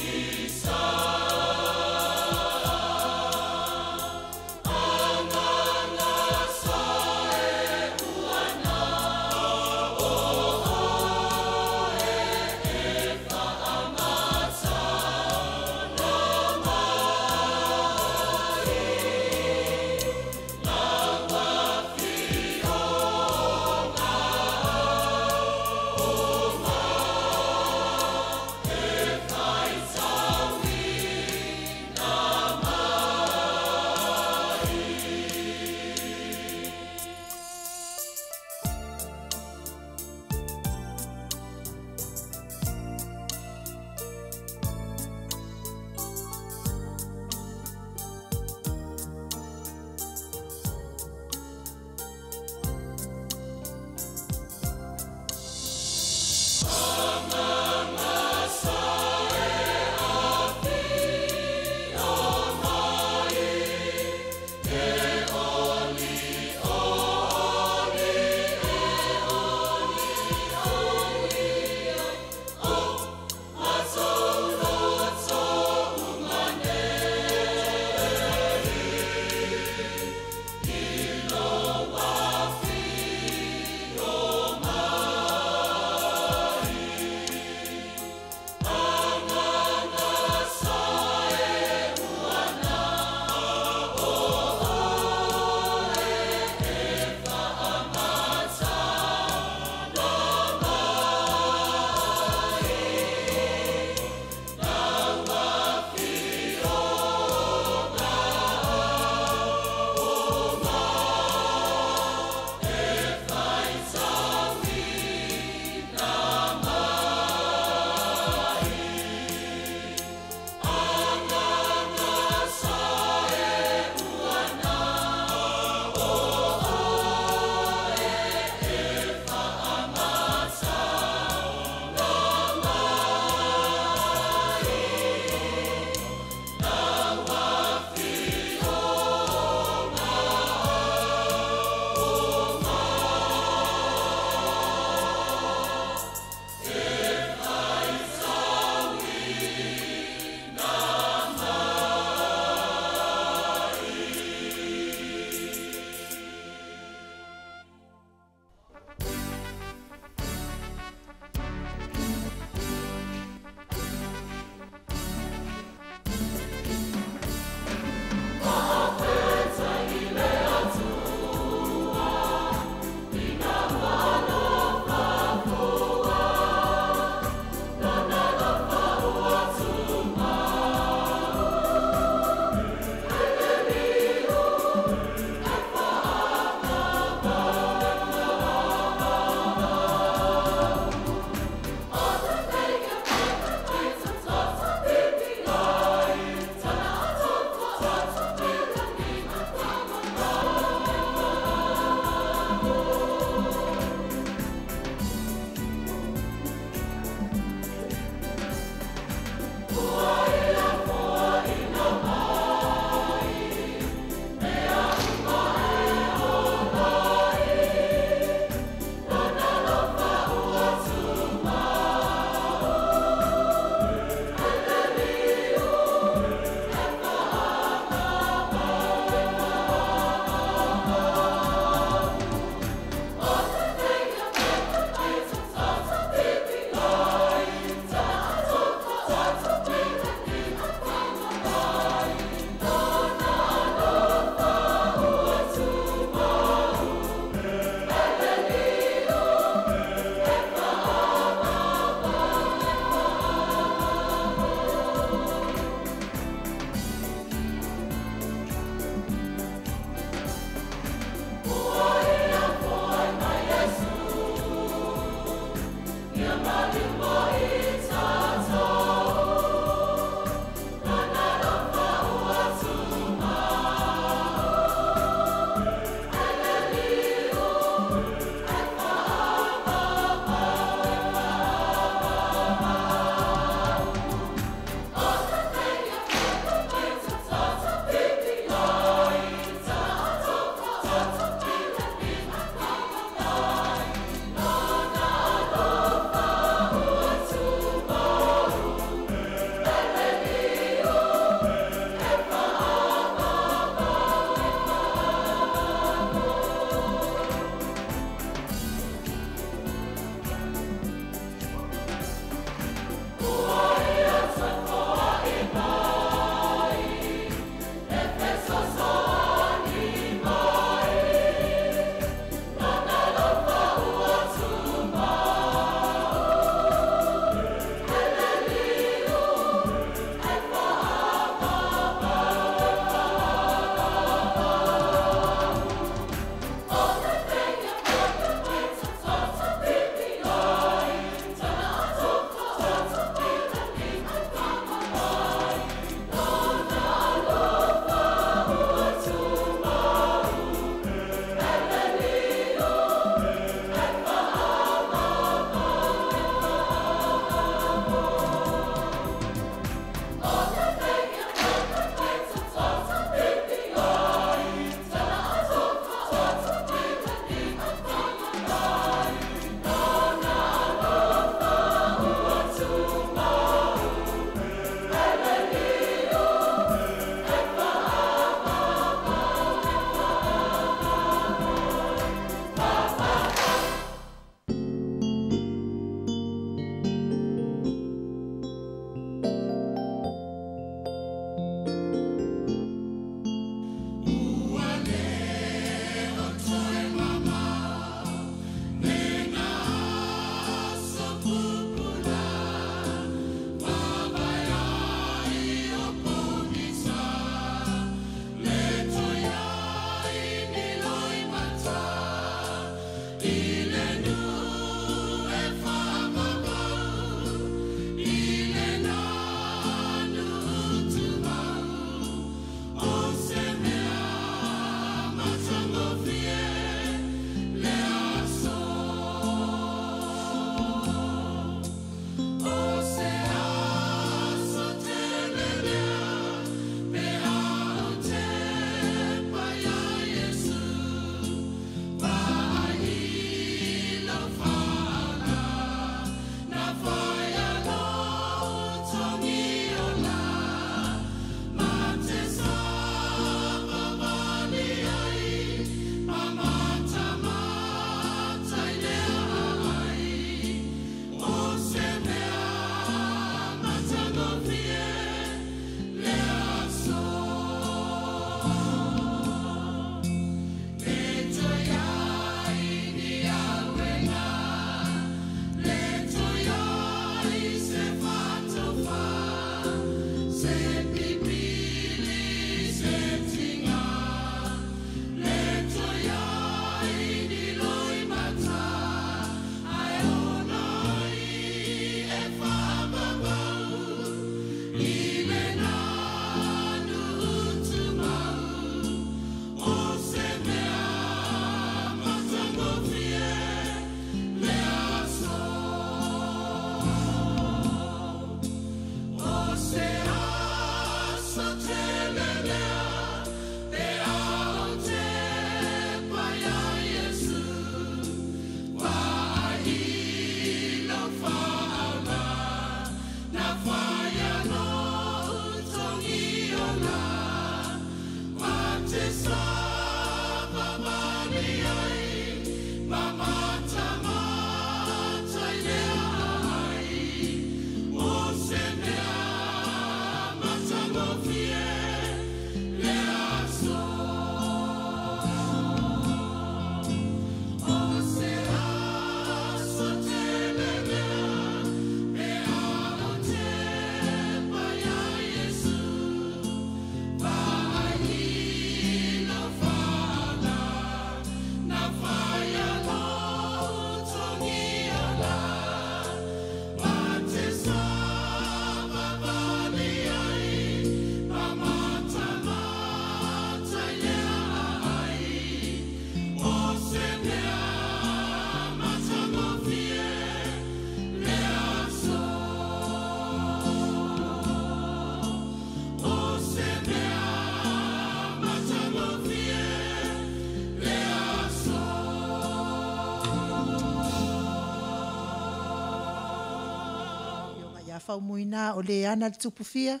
Faumuina o le ana le Tupufia.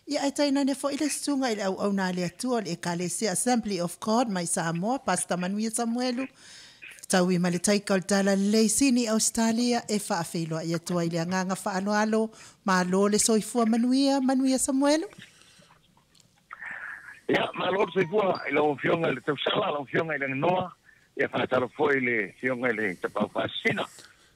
Ia ae tainane fo'i le susuga i le auauna a le Atua o le Ekalesia Assembly of God mai Samoa, Pastor Manuia Samuelu, taui ma le taika o le Talalelei Sini Ausetalia e faafeiloai atu ai le agaga faaaloalo. Malo le soifua manuia, Manuia Samuelu. Ia, malo le soifua i lau Afioga i le Tausala, lau Afioga i le Aganoa, ia faatalofa foi i le Afioga i le Tapaau Faasisina,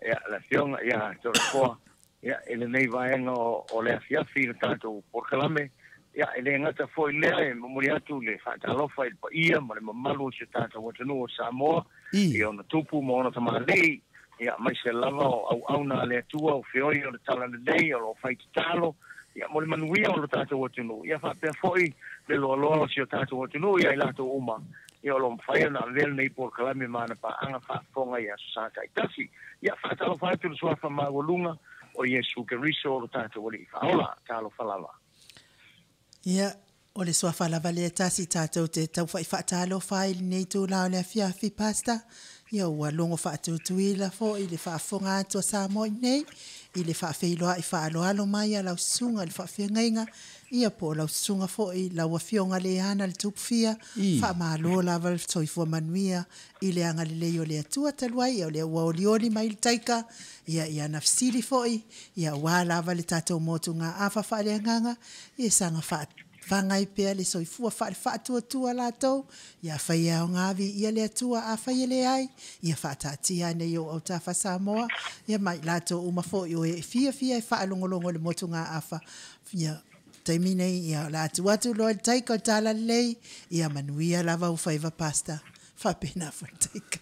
ia, le Afioga ia Toleafoa, ia, i lenei vaega o le afiafi i le tatou polokalame. Ia, e le gata foi lea, e momoli atu le faatalofa i le paia ma le mamalu o si o tatou atunuu o Samoa, i ona tupu ma ona tamalii, ia, aemaise lava o auauna a le Atua o feoi o le talalelei o lo o fai tatalo, ia, mo le manuia o lo tatou atunuu, ia faapea foi le loaloa o si o tatou atunuu ia i latou uma, ia, o lo o mafai ona avea lenei polokalame ma ana paaga faafofoga i aso Sa taitasi. Ia, faatalofa atu i le suafa maualuga o Iesu Keriso o lo tatou Alii Faaola. Talofa lava. Ia, o le suafa lava lea e tasi tatou te taufa'i faatalofa ai i lenei itulā o le afiafi, Pastor. Ia, ua logo faatutuila fo'i le faafofoga atu a Samoa i nei i le faafeiloai faaaloalo mai a lau susuga i le faafeagaiga, ia po o lau susuga fo'i lau Afioga Leana le Tupufia. Faamalo lava le soifua manuia i le agalelei o le Atua talu ai, ia o lea ua olioli mai le taika, ia i ana fesili foi, ia aua lava le tatou motugaafa faaleagaga, ia saga faafagai pea le soifua faale-faatuatua latou, ia afai e aoga viia le Atua, afai e leai, ia faataatia ane i ou autafa Samoa, ia ma i latou uma foi o e fiafia e faalogologo i le motugaafa, ia taimi nei, ia o le a tuu atu loa i le taika o le talalelei, ia manuia lava ou faiva Pastor. Faapena foi le taika.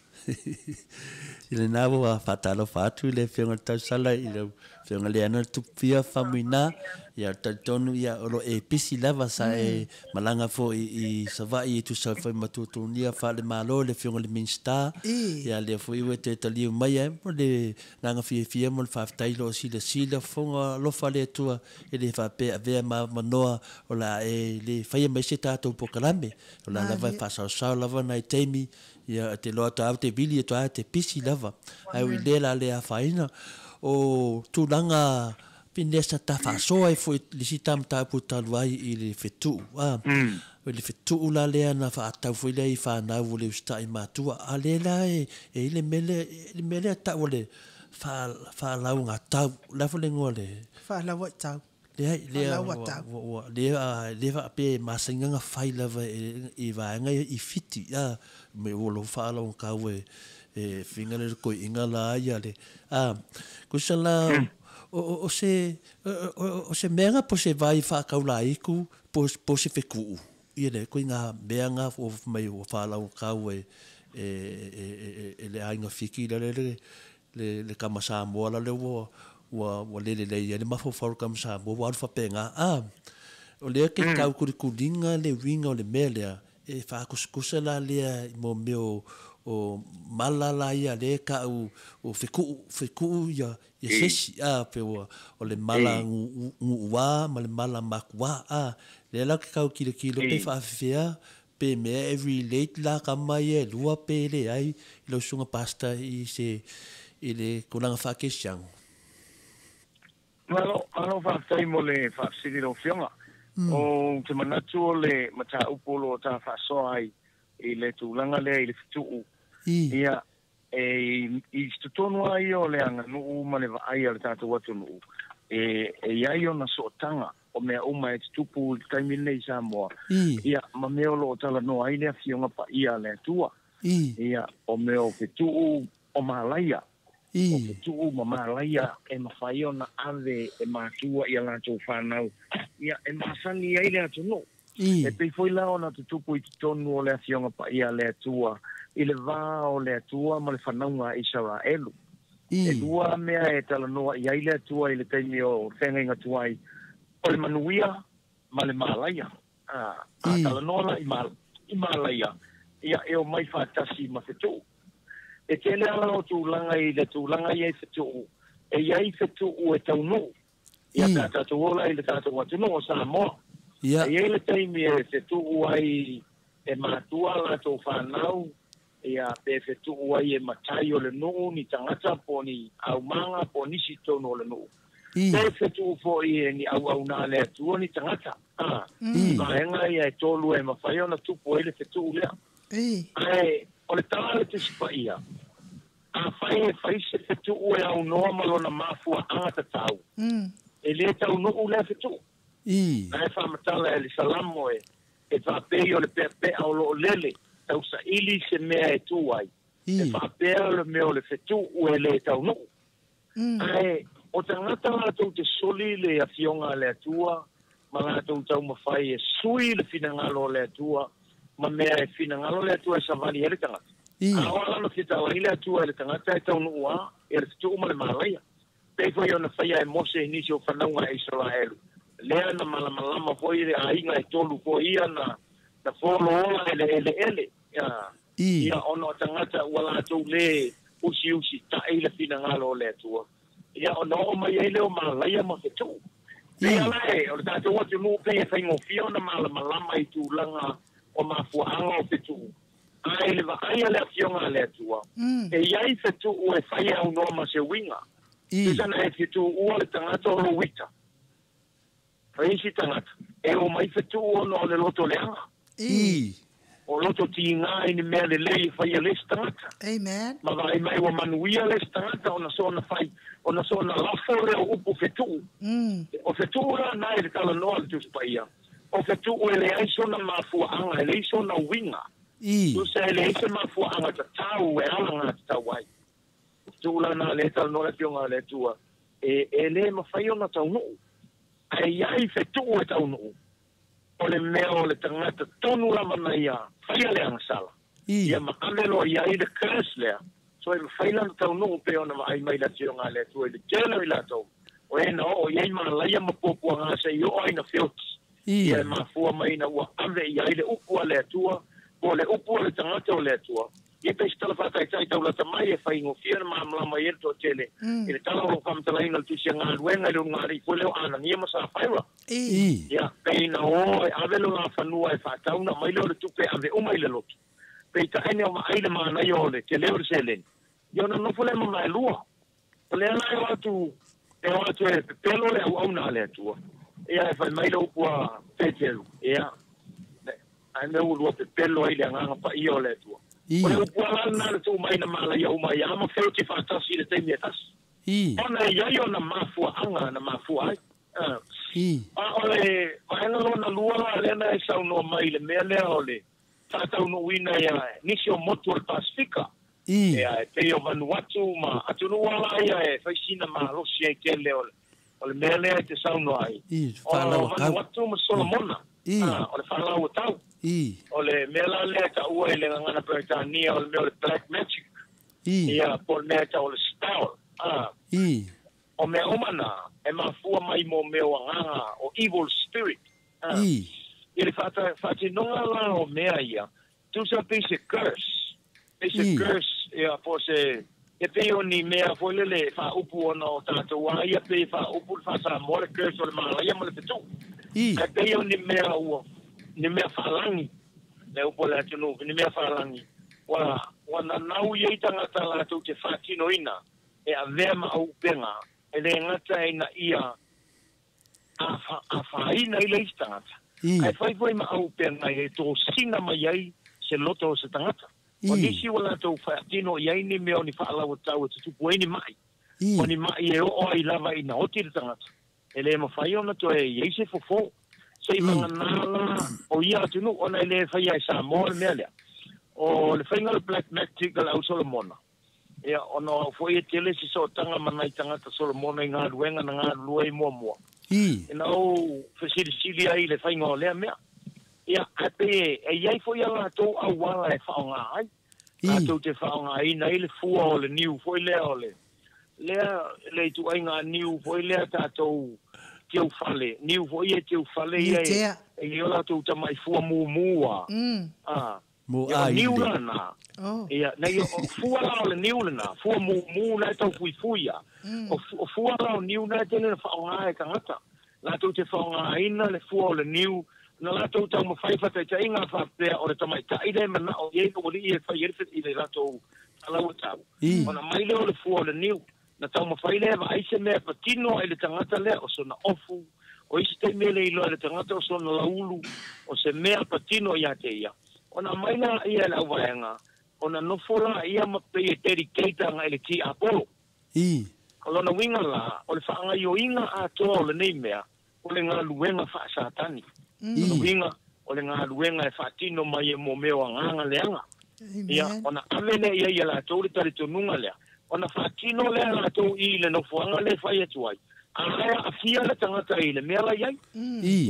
I lena ua faatalofa atu i le Afioga i le Tausala i lau Afioga Leana Tupufia Faumuina, ia talitonu ia o lo e pisi lava sa e malaga foi i Savaii e tusa ai foi ma tuatunia faale-Malo i le Afioga i le Minisita. Ia lea foi ua e toe taliu mai ai mo le agaga fiafia mo le faafetai i loo silasila fofoga alofa le Atua e le faapea avea ma avanoa o le a e le faia mai se tatou polokalame. O la lava e faasaosao lava nai taimi, ia e te loa atu lava te vili atu lava te pisi lava. Ae ui lea la le afaina o tulaga pine sa ta faasoa ai foi le isi ta mataupu talu ai i le fetuu a. O le fetuu la lea na faatau foi lea i fanau o le usitai matua. A lea la e i le mea lea, le mea lea tau o le faalaugatau, o le a foi le igoa o le. Faalauaitau. Leai, lea ua, lea, lea faapea e masani ona fai lava i vaega ia i Fiti, a, me ua lou faalogotau e, e finga le toeaina la ia le, a, kusa la, o, o se, o se mea na po se vai faataulaitu po, po se fetuu, ia le koiga mea na ua mai ua faalogotau e, e, e, e le aiga Fiti la le, le, le tama Samoa la lea ua ua ua le lelei ai le mafaufau o le tama Samoa ua alu faapena. A, o lea ke tau kulikuliga le uiga o le mea lea, e faakusikusa la lea i mo mea o o mala la ia lea e taʻu o fekuʻu, fekuʻu ia ia sesi, a, pe ua o le mala guʻuā ma le mala makuā, a, lea la ou te tau tilotilo pe faafefea Pe mea e relate la tama ia e lua pe leai i lau susuga pastor i se i le tulaga faakerisiano. Malo, malo faafetai mo le faafesili lau Afioga. Ou te manatu o le mataupu o lo o ta faasoa ai i le tulaga lea i le fetuu, ia, e i totonu lava ia o le aganuu ma le vaai a le tatou atunuu, e i ai ona sootaga o mea uma e tutupu i le taimi lenei i Samoa, ia, ma mea o lo o talanoa ai le Afioga Paia a le Atua, ia, o mea o fetuu o malaia, o fetuu ma malaia e mafai ona ave e matua i a latou fanau, ia, e masani ai le atunuu. E pei foi la ona tutupu i totonu o le Afioga Paia a le Atua i le va o le Atua ma le fanauga a Isaraelu. E lua mea e talanoa i ai le Atua i le taimi o feagaiga tuai, o le manuia ma le malaia. A talanoa la i malaia, ia e omai faatasi ma fetuu. E tele lava o tulaga i le tulaga ia i fetuu, e i ai fetuu e taunuu. Ia pe a tatou ola i le tatou atunuu o Samoa. E i ai le taimi e fetuu ai e matua latou fanau, ia pe fetuu ai e matai o le nuu, ni tagata po o ni aumaga po o nisi i totonu o le nuu. Pe fetu'u fo'i e ni auauna a le Atua ni tagata. Vaega ia e tolu e mafai ona tupu ai le fetu'u lea. Ae o le tala a le Tusi Paia, afai e fai se fetu'u e aunoa ma lona mafua'aga tatau, e lē taunu'u lea fetu'u. Ae faamatala e le Salamo e faapei o le peape'a o lo'o lele tausa'ili se mea e tū ai, e faapea le mea o le fetu'u e lē taunu'u. Ae o tagata latou te soli le afioga a le Atua ma latou taumafai e sui le finagalo o le Atua ma mea e finagalo le Atua e savali ai le tagata. A o ala ona fia talai le Atua i le tagata e taunuu lava ia le fetuu ma le malaia. Pei foi ona faia e Mose i nisi o fanauga a Isaraelu, lea na malamalama foi le aiga e tolu foi ia na foloola e le eleele. Ia ona o tagata ua latou lē usiusita'i le finagalo o le Atua, ia ona oo mai ai lea o malaia ma fetu'u. Pei ala e o le tatou atunuu pei e faigofie ona malamalama i tulaga o mafua'aga o fetu'u, ae i le vaai a le Afioga a le Atua, e i ai fetu'u e fai e aunoa ma se uiga. Tusa na e fetu'ua le tagata o lou ita. Fai isi tagata, e omai fetu'u ona o le loto leaga. O loto tigā i ni mea lelei e faia le isi tagata. Amen. Ma vaai mai ua manuia le isi tagata ona soona fai, ona soona lafo lea o upu fetu'u. O fetu'u la na i le talanoa a le Tusi Paia, o fetu'u e leai sona mafua'aga, e leai sona uiga. Tusa e leai se mafua'aga tatau e alagatatau ai. O fetu'u la na lea e talanoa le Afioga a le Atua, e lē mafai ona taunu'u. Ae i ai fetu'u e taunu'u, o le mea o le tagata tonu lava na ia faia le agasala, ia ma ave loa i ai le curse lea, so e mafai la ona taunu'u pei ona vaai mai le Afioga a le Atua i le tele o i latou o e na oo i ai malaia ma puapuaga se'i oo ai na feoti, ia e mafua mai ina ua ave i ai le upu a le Atua po o le upu a le tagata o le Atua. Ia pei se tala faataitai taulata mai e faigofie ona malamalama ai le toatele i le tala o loo faamatalaina o le Tusi a Galuega i le ulugalii foi lea o Anania ma Safaira. Ia, pei na o e ave lo la fanua e faatau na aumai lea o le tupe e ave uma i le lotu. Peitai ane o vaai le manaia o le tele o le seleni, ia ona nofo lea ma vaelua. O lea la e o atu, e o atu e pepelo le auauna a le Atua. Ia e fai mai le upu a Peteru, ia, ae mea ua lua pepelo ai le Agaga Paia o le Atua. O le upu lava la lena na tuu mai na malaia uma ai lava ma feoti faatasi i le taimi e tasi. Ona e i ai ona mafuaaga na mafua ai. A o le vaega lona lua la lea na e saunoa mai i le mea lea o le faataunuuina ia nisi o motu o le Pasefika. Ia e pei o Vanuatu ma atunuu lava la ia e fai sina malosi ai tele o le mea lea e te saunoa ai. O Vanuatu ma Solomona, o le faalauatau. O le mea la lea e taua i le gagana Peretania o le mea o le black magic. Ia po o le mea e tau o le spell. O mea uma na e mafua mai mo mea o agaga o evil spirit. I le faatinoga la o mea ia, tusa pei se curse, pei se curse ia po o se, e pei o ni mea foi lele e faaupu ona o tatou lava ia pei e faaupu le faa-Samoa le curse o le malaia ma le fetu'u. Ae pei o ni mea ua, ni mea faalagi, le upu a le atunuu, ni mea faalagi ua nanau i ai tagata latou te faatinoina e avea ma auupega, e lē gata ina ia afaina ai le isi tagata, ae fai foi ma auupega e tosina mai ai se loto o se tagata. O nisi ua latou faatino i ai ni mea o ni faalauatau e tutupu ai ni ma'i, o ni ma'i e oo ai lava ina oti le tagata, e lē mafai ona toe i ai se fofo. Se'i vagana la o ia atunuu, ona e lē faia e Samoa le mea lea. O le faiga o le black magic a le au Solomona, Ia, ona o au foi e tele se sootaga ma nai tagata Solomona i galuega na galulue ai muamua. Ina ou fesilisili ai i le faiga o lea mea. Ia, ae pei e i ai foi a latou auala e faaaoga ai. Latou te faaaogaina ai le fua o le niu foi lea o le, lea, le ituaiga niu foi lea tatou teufale, niu foi ia teufale ia e i ai o latou tamai fua mumu a. A, Mo Ia, o a niu ile. la na. Ia, nei, o fua la o le niu lena, fua mumu na e tau fuifui ia. O fua la o niu na e tele na faaaoga e tagata. Latou te faaaogaina le fua o le niu, na latou taumafai faataitaiga faapea o le tamaitai lea e manao i ai le ualii e fai ai le i le latou faalauatau. Ona aumai lea o le fua o le niu. Na taumafai lea e vaai se mea e patino ai le tagata lea o sona ofu, o isi taimi e le iloa e le tagata o sona laulu, o se mea patino ia te ia. Ona aumai laia e le auvaega, ona nofo laia ma pei e dedicate agai i le tiapolo. I. O lona uiga la, o le faagaioiga atoa o lenei mea, o le galuega faa-Satani. O lona uiga, o le galuega e faatino mai e mo mea o agaga leaga. Ia, ona ave lea i ai e latou le talitonuga lea, ona faatino lea e latou i le nofoaga lea e fai atu ai, a e aafia le tagata i le mea la i ai.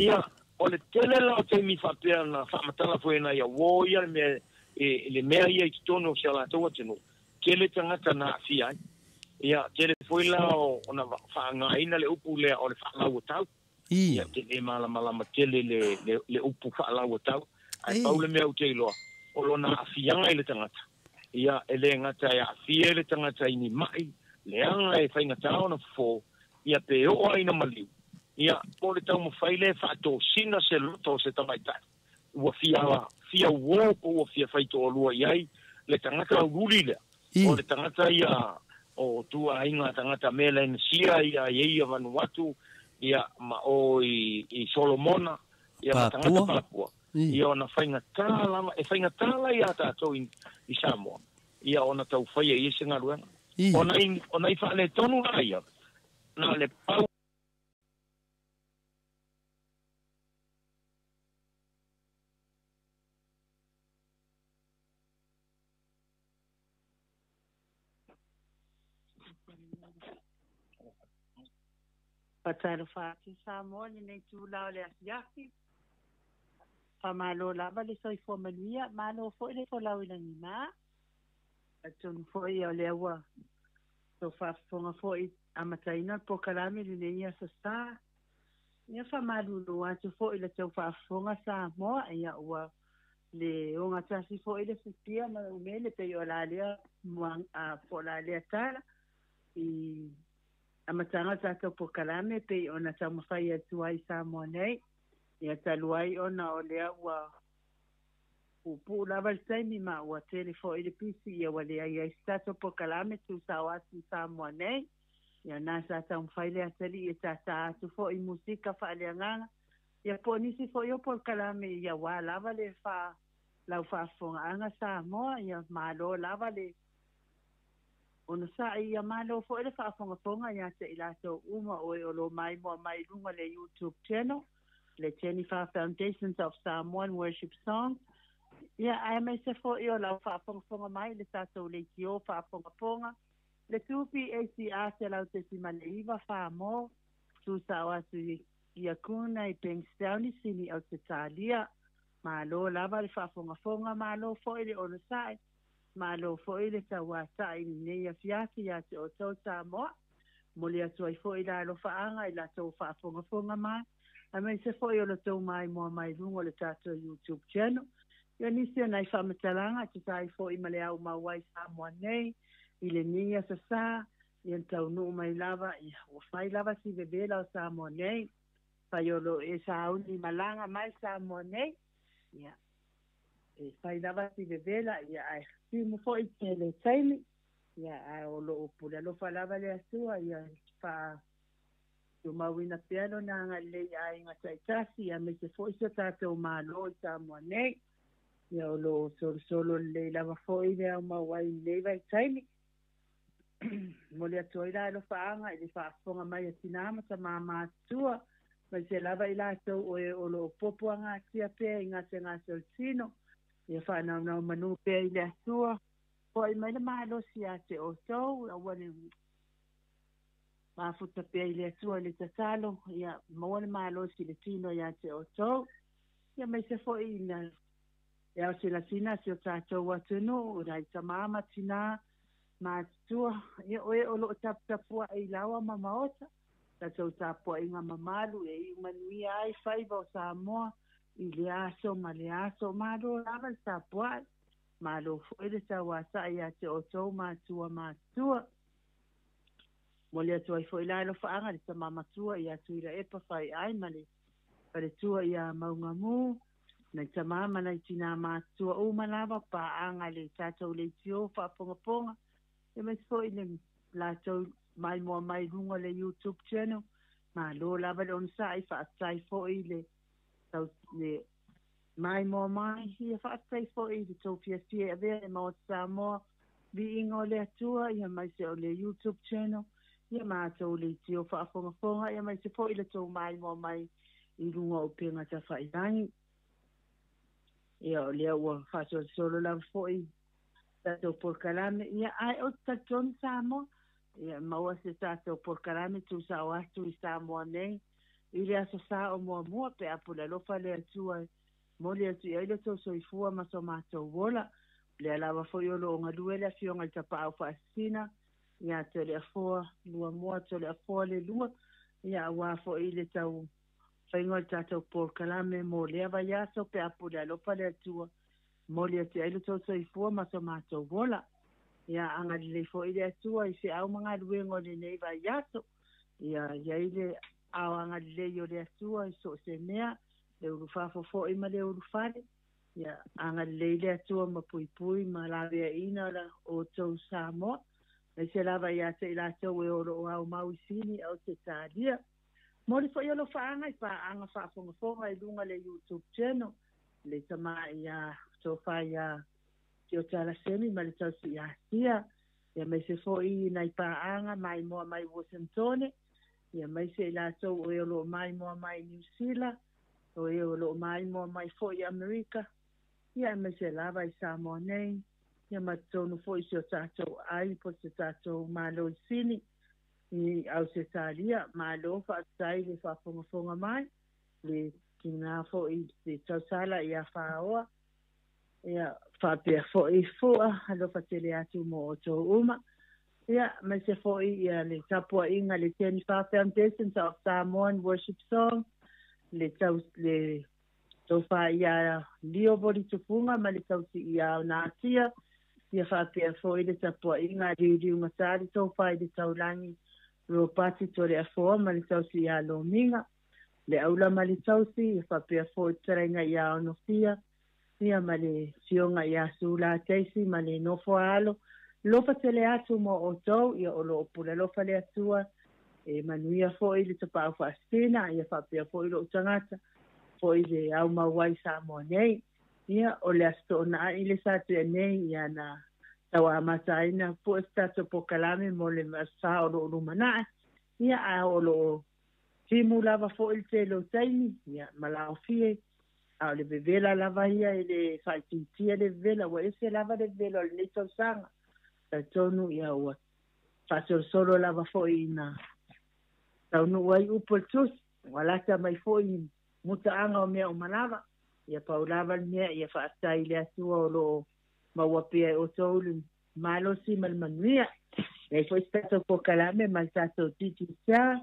Ia, o le tele la o taimi faapea na faamatala foi e nai auō ia le mea, le mea ia i totonu o si a latou atunuu, tele tagata na aafia ai. Ia, tele foi la ona faaaogaina le upu lea o le faalauatau. Ia, ou te le malamalama tele i le upu faalauatau, ae pau le mea ou te iloa, o lona aafiaga i le tagata. Ia, e le gata e aafia i le tagata i ni ma'i leaga e faigata ona fofo, ia pe oo lava ina maliu, ia, po o le taumafai lea e faatosina se loto o se tamaitai ua fia fia uō po ua fia faitoalua i ai le tagata aululi lea, o le tagata ia o ituaiga tagata Melanesia ia e i ai Vanuatu ia ma o i Solomona ia ma tagata Papua ia ona faigata lava e faigata la ia tatou i Samoa ia ona tau faia i ai se galuega. O nai faaletonu la ia na o le pau. Faatalofa atu Samoa i lenei itula o le afiafi. Faamalo lava le soifua manuia, malo foi le folau i lagima. Atonu foi o lea ua tou faafofoga foi i amataina o le polokalame i lenei aso sa. Ia faamalulu atu foi i la tou faafofoga Samoa, ia ua le ogatasi foi le futia ma le umele pei o la lea po o la lea tala i amataga o le tatou polokalame pei ona taumafai atu ai i Samoa nei. Ia talu ai ona o lea ua puupuu lava le taimi ma ua tele foi le pisi ia ua leai ai se tatou polokalame tuusao atu i Samoa nei. Ia na sa taumafai le atalii e tātā atu foi i musika faaleagaga ia po o nisi foi o polokalame ia aua lava le faa lau faafofogaaga Samoa ia malo lava le onosai ia malo foi le faafogafoga ia te i latou uma o e o lo maimoa mai i luga le YouTube channel le Jennifer Foundations of Samoan Worship Songs ia aemaise foi o lau faafogafoga mai i le tatou leitio faafogafoga le 2PACR 100.9 Whāmō, tūsao atu i a Kuna i Bankstown i Sini Ausetalia. Malo lava le faafogafoga, malo foi le onosai, malo foi le tauata'i i lenei afiafi ia te outou Samoa. Momoli atu ai foi le alofaaga i la tou faafogafoga mai, aemaise foi o lo tou maimoa mai luga o le tatou YouTube channel. Ia nisi o nai faamatalaga e tusa ai foi ma le aumau ai Samoa nei i lenei aso sa, ia na taunuu mai lava, ia ua fai lava si vevela o Samoa nei, fai o lo e sauni malaga mai Samoa nei, ia e fai lava si vevela, ia ae timu foi tele taimi, ia ae o lo o pule alofa lava le Atua, ia faa tumauina pea lona agalelei i aiga taitasi, aemaise foi si o tatou Malo i Samoa nei. Ia o lo o solosolo lelei lava foi le aumau ai i lenei vaitaimi. Momoli atu ai la alofaaga i le faafofoga mai a tinā ma tamā matutua, aemaise lava i latou o e o lo o puapuagatia pea i gasegase o le tino, ia faanaunau manu pea i le Atua. Foai mai le malosi ia te outou, aua ne mafuta pea i le Atua i le tatalo, ia maua le malosi i le tino ia te outou, ia aemaise foi ina e aoselasina si o tatou atunuu, nai tamā ma tinā matutua, ia o e o lo o taputapuai i laoa ma maota, tatou tapuaiga mamalu e iu manuia ai faiva o Samoa i lea aso ma lea aso. Malo lava le tapuai, malo foi le tauasa'i ia te outou matua matutua. Momoli atu ai foi la alofaaga i le tama matua ia Tuilaepa Faiai ma le faletua ia Maugamu, nai tama ma nai tinā matutua uma lava, paaga i le tatou leitio faapogapoga, aemaise foi le latou maimoa mai i luga o le YouTube channel. Malo lava le onosa'i, fa'afetai fo'i le tau le maimoa mai, ia fa'afetai fo'i i le tou fiafia e avea le Maota Samoa, viiga o le Atua, ia maise o le YouTube channel, ia matou leitio fa'afogafoga, ia maise fo'i le tou maimoa mai i luga o upega tafa'ilagi. Ia o lea ua fa'asolosolo lava fo'i tatou polokalame, ia ae ou te talitonu Samoa, ia maua se tatou polokalame tusa'o atu i Samoa nei i le aso sa o muamua pe a pule alofa le Atua e moli atu i ai le tou soifua ma so matou ola. O lea lava fo'i o loo galue le afioga i Tapaau Faasisina ia Toleafoa Luamua Toleafoa le lua, ia auā fo'i le tau faiga o le tatou polokalame mo lea vaiaso pe a pule alofa le Atua moli atu ai le tou soifua ma so matou ola. Ia agalelei fo'i le Atua i feau ma galuega o lenei vaiaso. Ia iai le ao agalelei o le Atua i so o se mea, le ulufafo fo'i ma le ulufale. Ia agalelei le Atua ma puipui ma laveaina la outou Samoa, aemaise lava ia te i latou e o loo aumau i Sini Ausetalia. Moli fo'i alofaaga i paaga faafogafoga i luga le YouTube channel, le tamā ia tofa ia Tiotalasemi ma le tausi ia Sia, ia maise fo'i nai paaga maimoa mai Washingtone, ia maise i latou o e o loo maimoa mai Niu Sila, o e o loo maimoa mai fo'i Amerika, ia aemaise lava i Samoa nei, ia ma totonu fo'i si o tatou ai po se tatou Malo i Sini i Ausetalia. Malo fa'afetai le faafogafoga mai, le tigā fo'i le tausala ia Fāoa, ia faapea fo'i Fu'a, alofa tele atu mo outou uma. Ia maise fo'i ia le tapua'iga le Jennifer Foundations of Samoan Worship Song, le tau le tofā ia Lio Volitufuga ma le tausi ia Onatia, ia faapea fo'i le tapua'iga a Liuliugatā le tofā i le taulagi Ropati Toleafoa ma le tausi ia Lomiga, le aula ma le tausi, ia faapea fo'i fetalaiga ia Onofia, ia ma le fioga ia Sula Teisi ma le nofo a alo. Lofa tele atu mo outou, ia o loo pule alofa le Atua e manuia fo'i le tapaau faasisina, ia faapea fo'i lo'u tagata fo'i le aumau ai Samoa nei. Ia o le aso toonaa'i le sa tea nei, ia na tauamata ai na pu'e se tatou polokalame mo le sa o loo lumana'i, ia a o loo timu lava fo'i le tele o taimi, ia ma laofie, a o le vevela lava ia e le fa'aitiitia le vevela, ua ese lava le vevela o lenei tausaga. Talitonu ia ua fa'asolosolo lava fo'i ina taunuu ai upu o le tusi, ua lata mai fo'i muta'aga o mea uma lava. Ia pau lava le mea, ia fa'afetai i le Atua o loo maua pea e outou le malosi ma le manuia. Leai fo'i se tatou polokalame ma le tatou Digicel,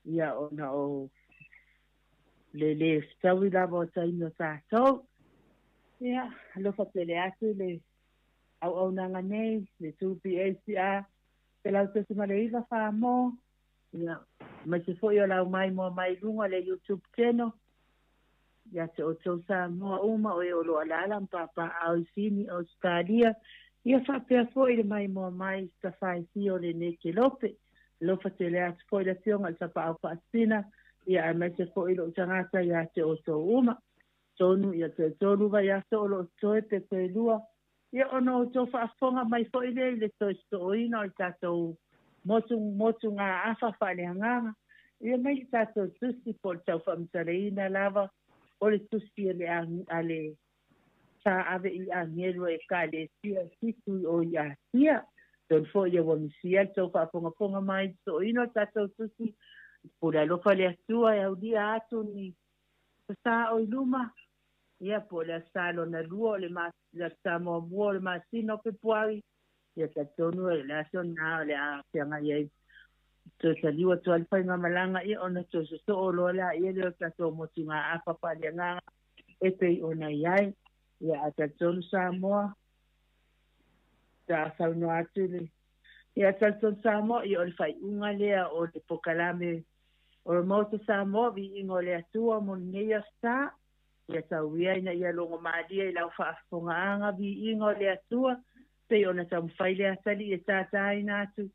ia ona o le lē fetaui lava o taimi o tatou. Ia alofa tele atu le auaunaga nei le 2BACR 100.9 Samoa, ia maise fo'i o lau maimoa mai luga le YouTube channel ia te outou Samoa uma o e o loo alaala ma papaaao i Sini Ausetalia, ia faapea fo'i le maimoa mai tafaifia o lenei kelope. Alofa tele atu fo'i le afioga i le Tapaau Faasisina, ia aemaise fo'i lo'u tagata ia te outou uma. Tonu ia toe tolu vaiaso o loo toe pe toe lua, ia ona outou faafofoga mai fo'i lea i le toe sosooina o le tatou motu motugaafa faaleagaga, ia mai le tatou tusi po o le taufaamatalaina lava o le tusi a le a le sa ave i agelu e ekalesia fitu i o i Asia. Tonu fo'i ia ua misia le tou faafogafoga mai i sosooina o le tatou tusi. Pule alofa le Atua e aulia atu ni sasā o i luma, ia po o le aso lona lua o le le aso muamua o le masina o Pepuari, ia talitonu e le aso lena o le a feagai ai toe taliu atu ai le faigamalaga, ia ona toe sosoo loa laia lea o le tatou motugaafa faaleagaga e pei ona i ai. Ia a talitonu Samoa, sa saunoa atu le ia talitonu Samoa, ia o le faaiuga lea o le polokalame o le Maota Samoa, viiga o le Atua mo lenei aso sa. Ia tauia ina ia logomalie i lau faafofogaaga viiga o le Atua pei ona taumafai le atalii e tātāina atu,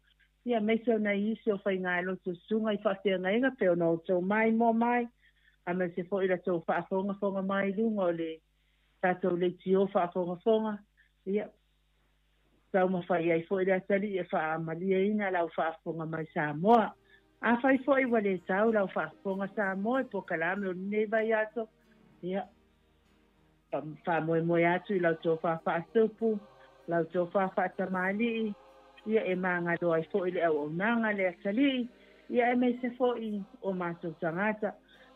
Ia aemaise o nai isi o faigalotu susuga i faafeagaiga pei ona outou maimoa mai, aemaise foi la tou faafogafoga mai i luga o le tatou leitio faafogafoga. Ia taumafai ai foi le atalii e faamalieina lau faafofoga mai Samoa. Afai foi ua le tau lau faafofoga Samoa i polokalame o lenei vaiaso, ia faamoemoe atu i lau tofa faasupu, lau tofa faatamalii, ia e magalo ai foi le auaunaga le atalii, ia aemaise foi o matou tagata.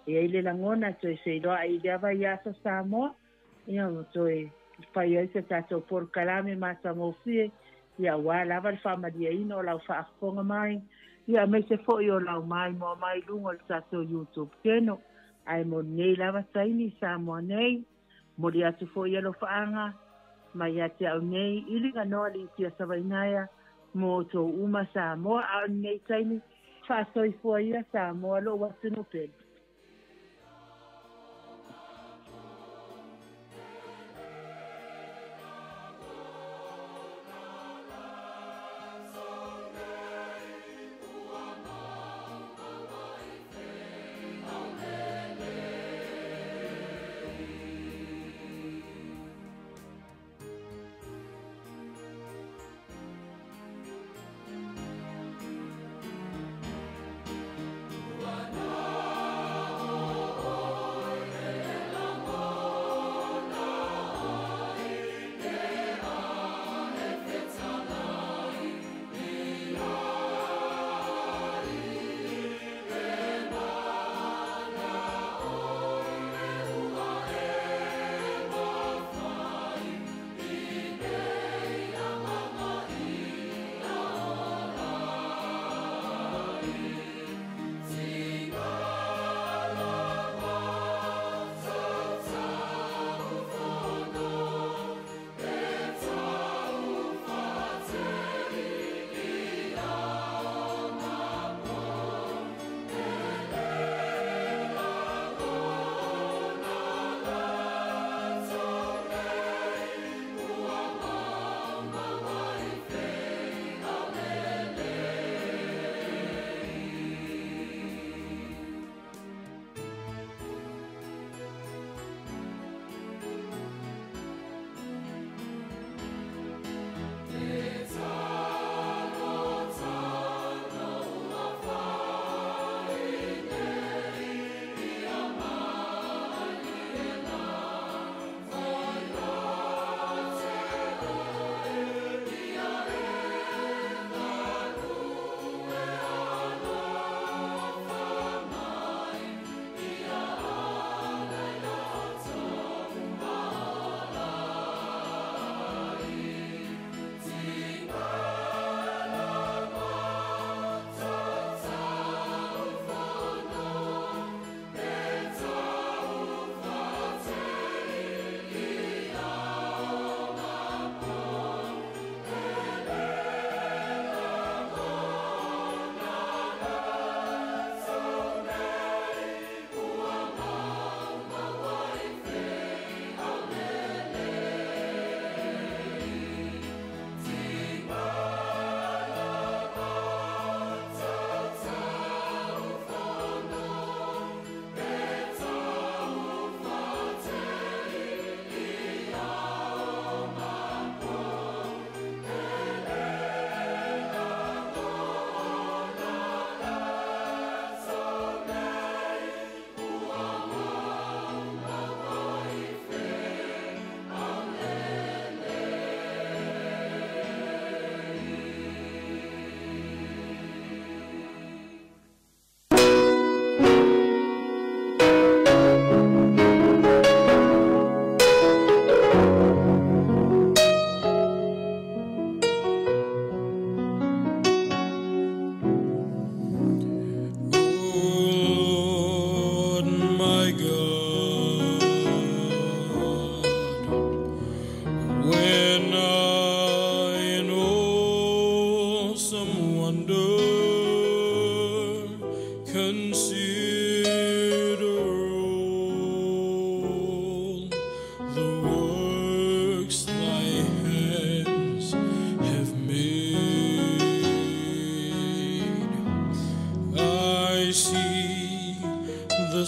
E ai le lagona toe feiloai i lea vaiaso Samoa, ia toe fai ai se tatou polokalame matagofie, ia aua lava le faamalieina o lau faafofoga mai, ia aemaise foi o lau maimoa mai luga o le tatou YouTube channel. Ae mo lenei lava taimi Samoa nei, moli atu foi alofaaga mai ia te au nei i Liganoa Lisia Savainaea mo outou uma Samoa, a o lenei taimi faasoifua ia Samoa lou atunuu pele. Ua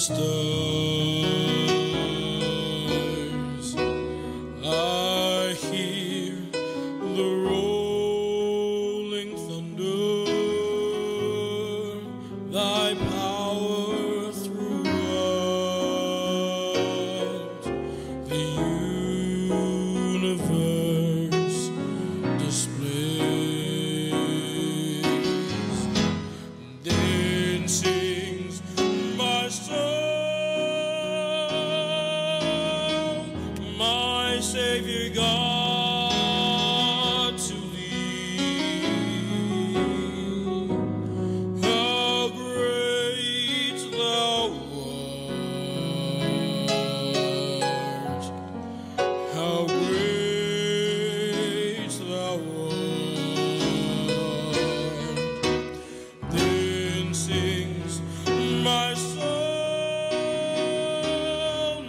stars. I hear the rolling thunder, thy power throughout the universe displays. Then sings my soul, my Savior God, to thee. How great thou art, how great thou art. Then sings my soul,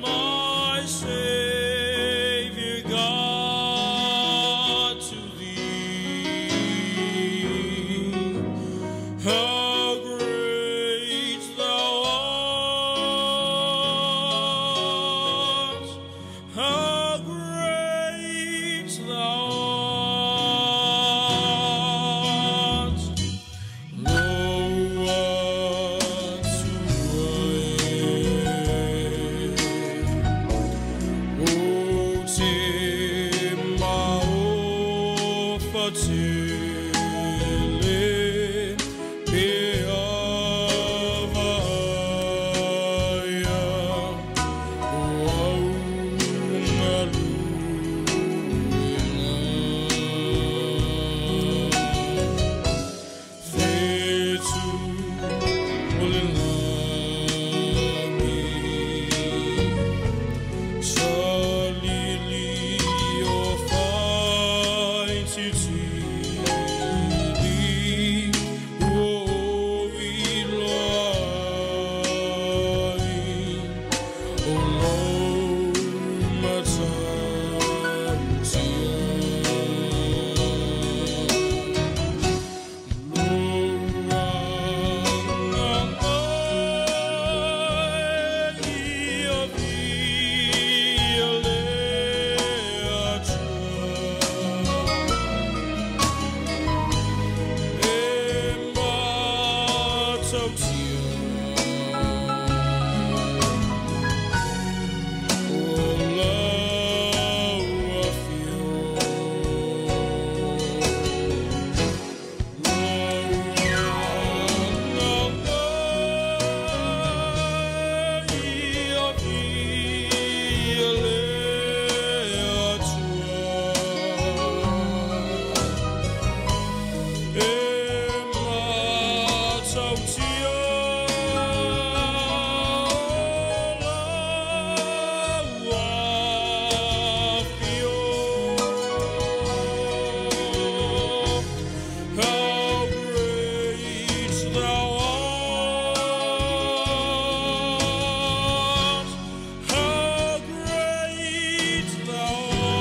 my Savior God, to thee. How great thou art, how great thou art. Lo, O te maofatele pe avaia o au galuega. Fetu o le lagi, salili o faititili, ua oiloa ai o lou matautia. How great thou art, how great thou art.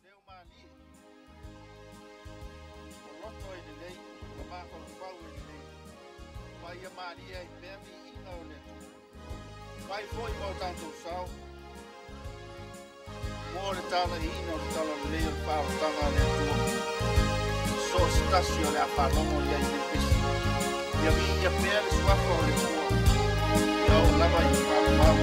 Leo malie o loto e lelei ma mafaufau e lelei ma ia malie ai pea viiga o le Atua. Fai foi ma o tatou sao mo le talaiina o le talalelei o le faaotaga a le Atua. So o se tasi o le a faalogo ia i le pesi. Ia viia pea le suafa o le Atua. Ia o lava i le faavavau.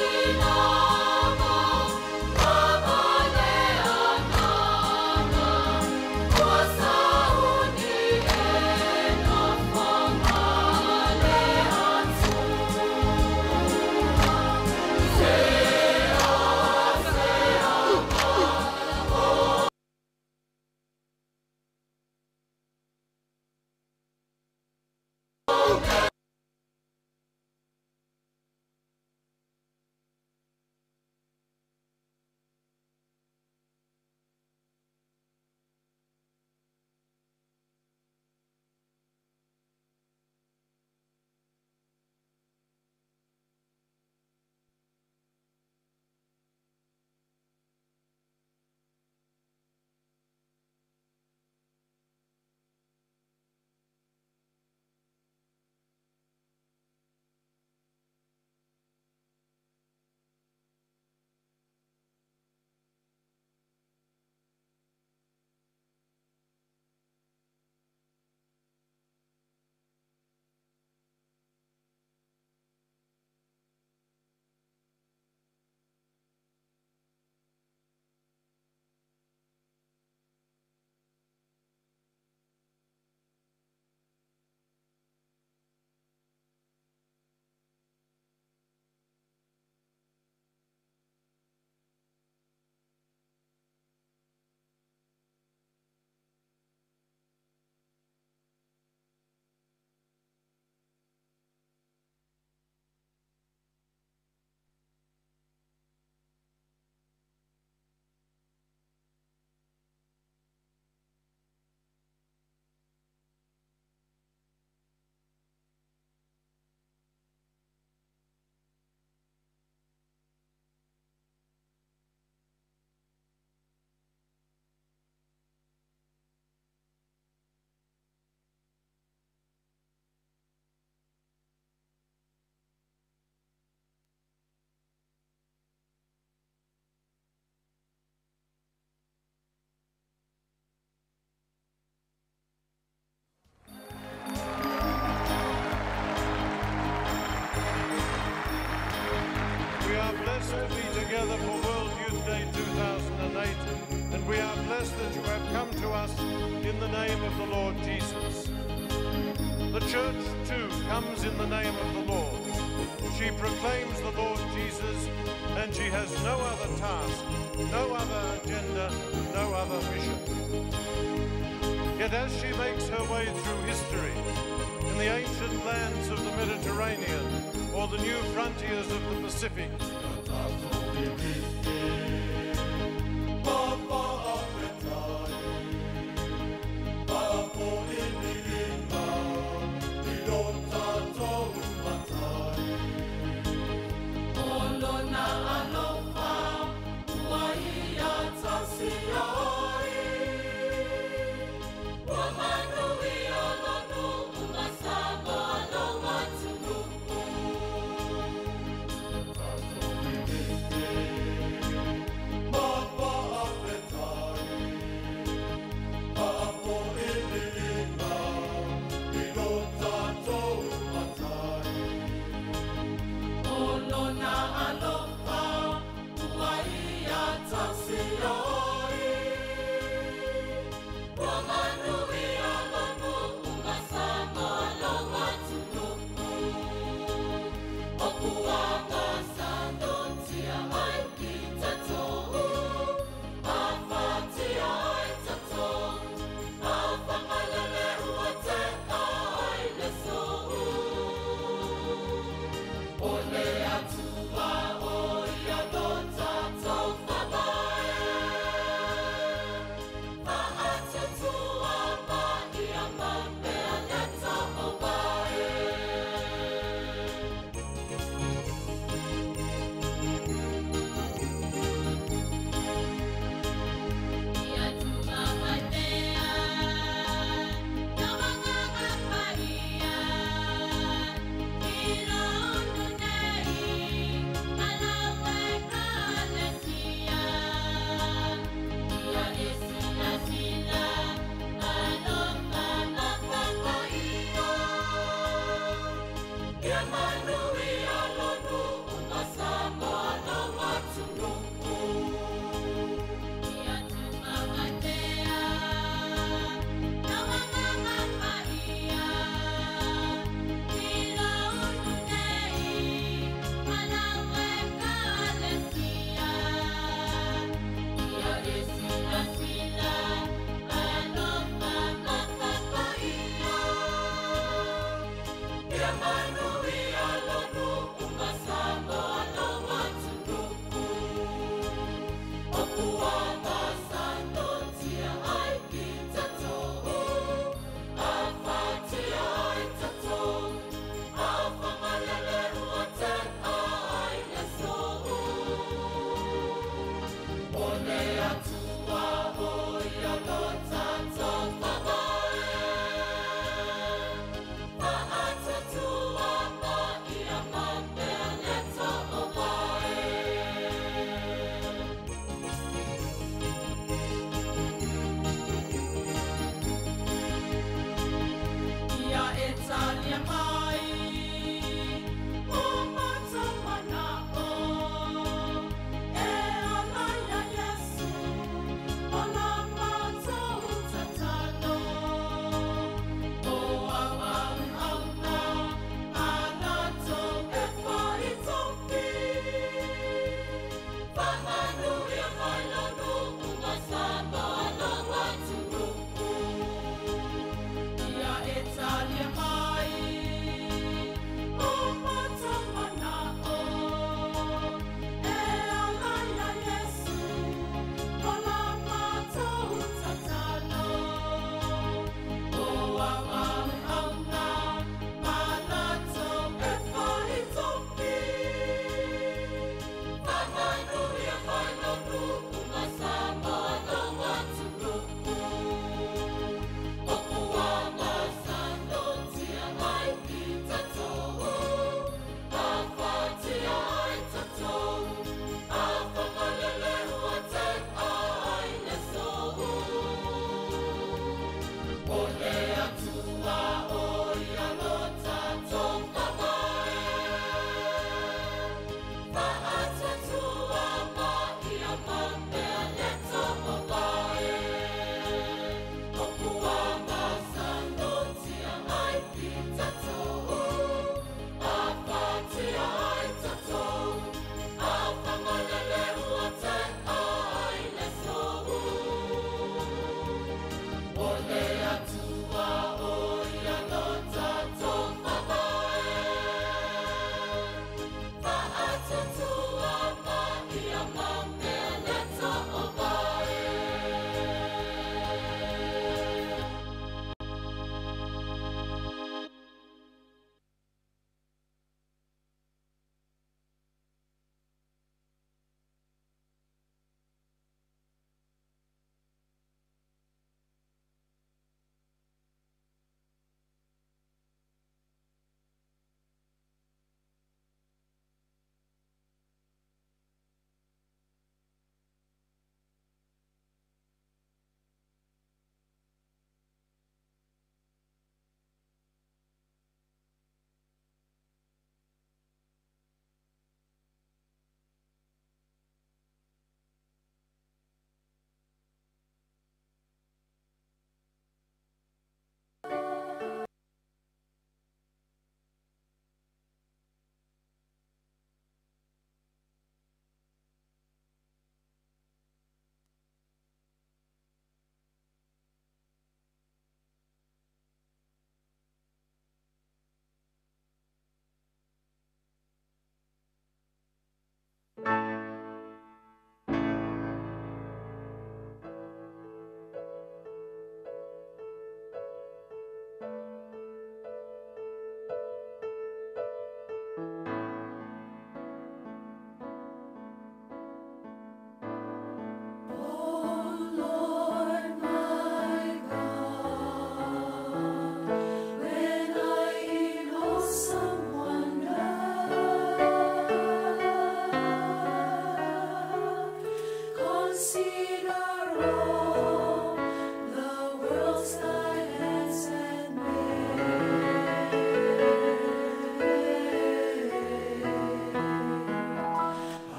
Thank you. The church, too, comes in the name of the Lord. She proclaims the Lord Jesus, and she has no other task, no other agenda, no other mission. Yet as she makes her way through history, in the ancient lands of the Mediterranean or the new frontiers of the Pacific,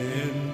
In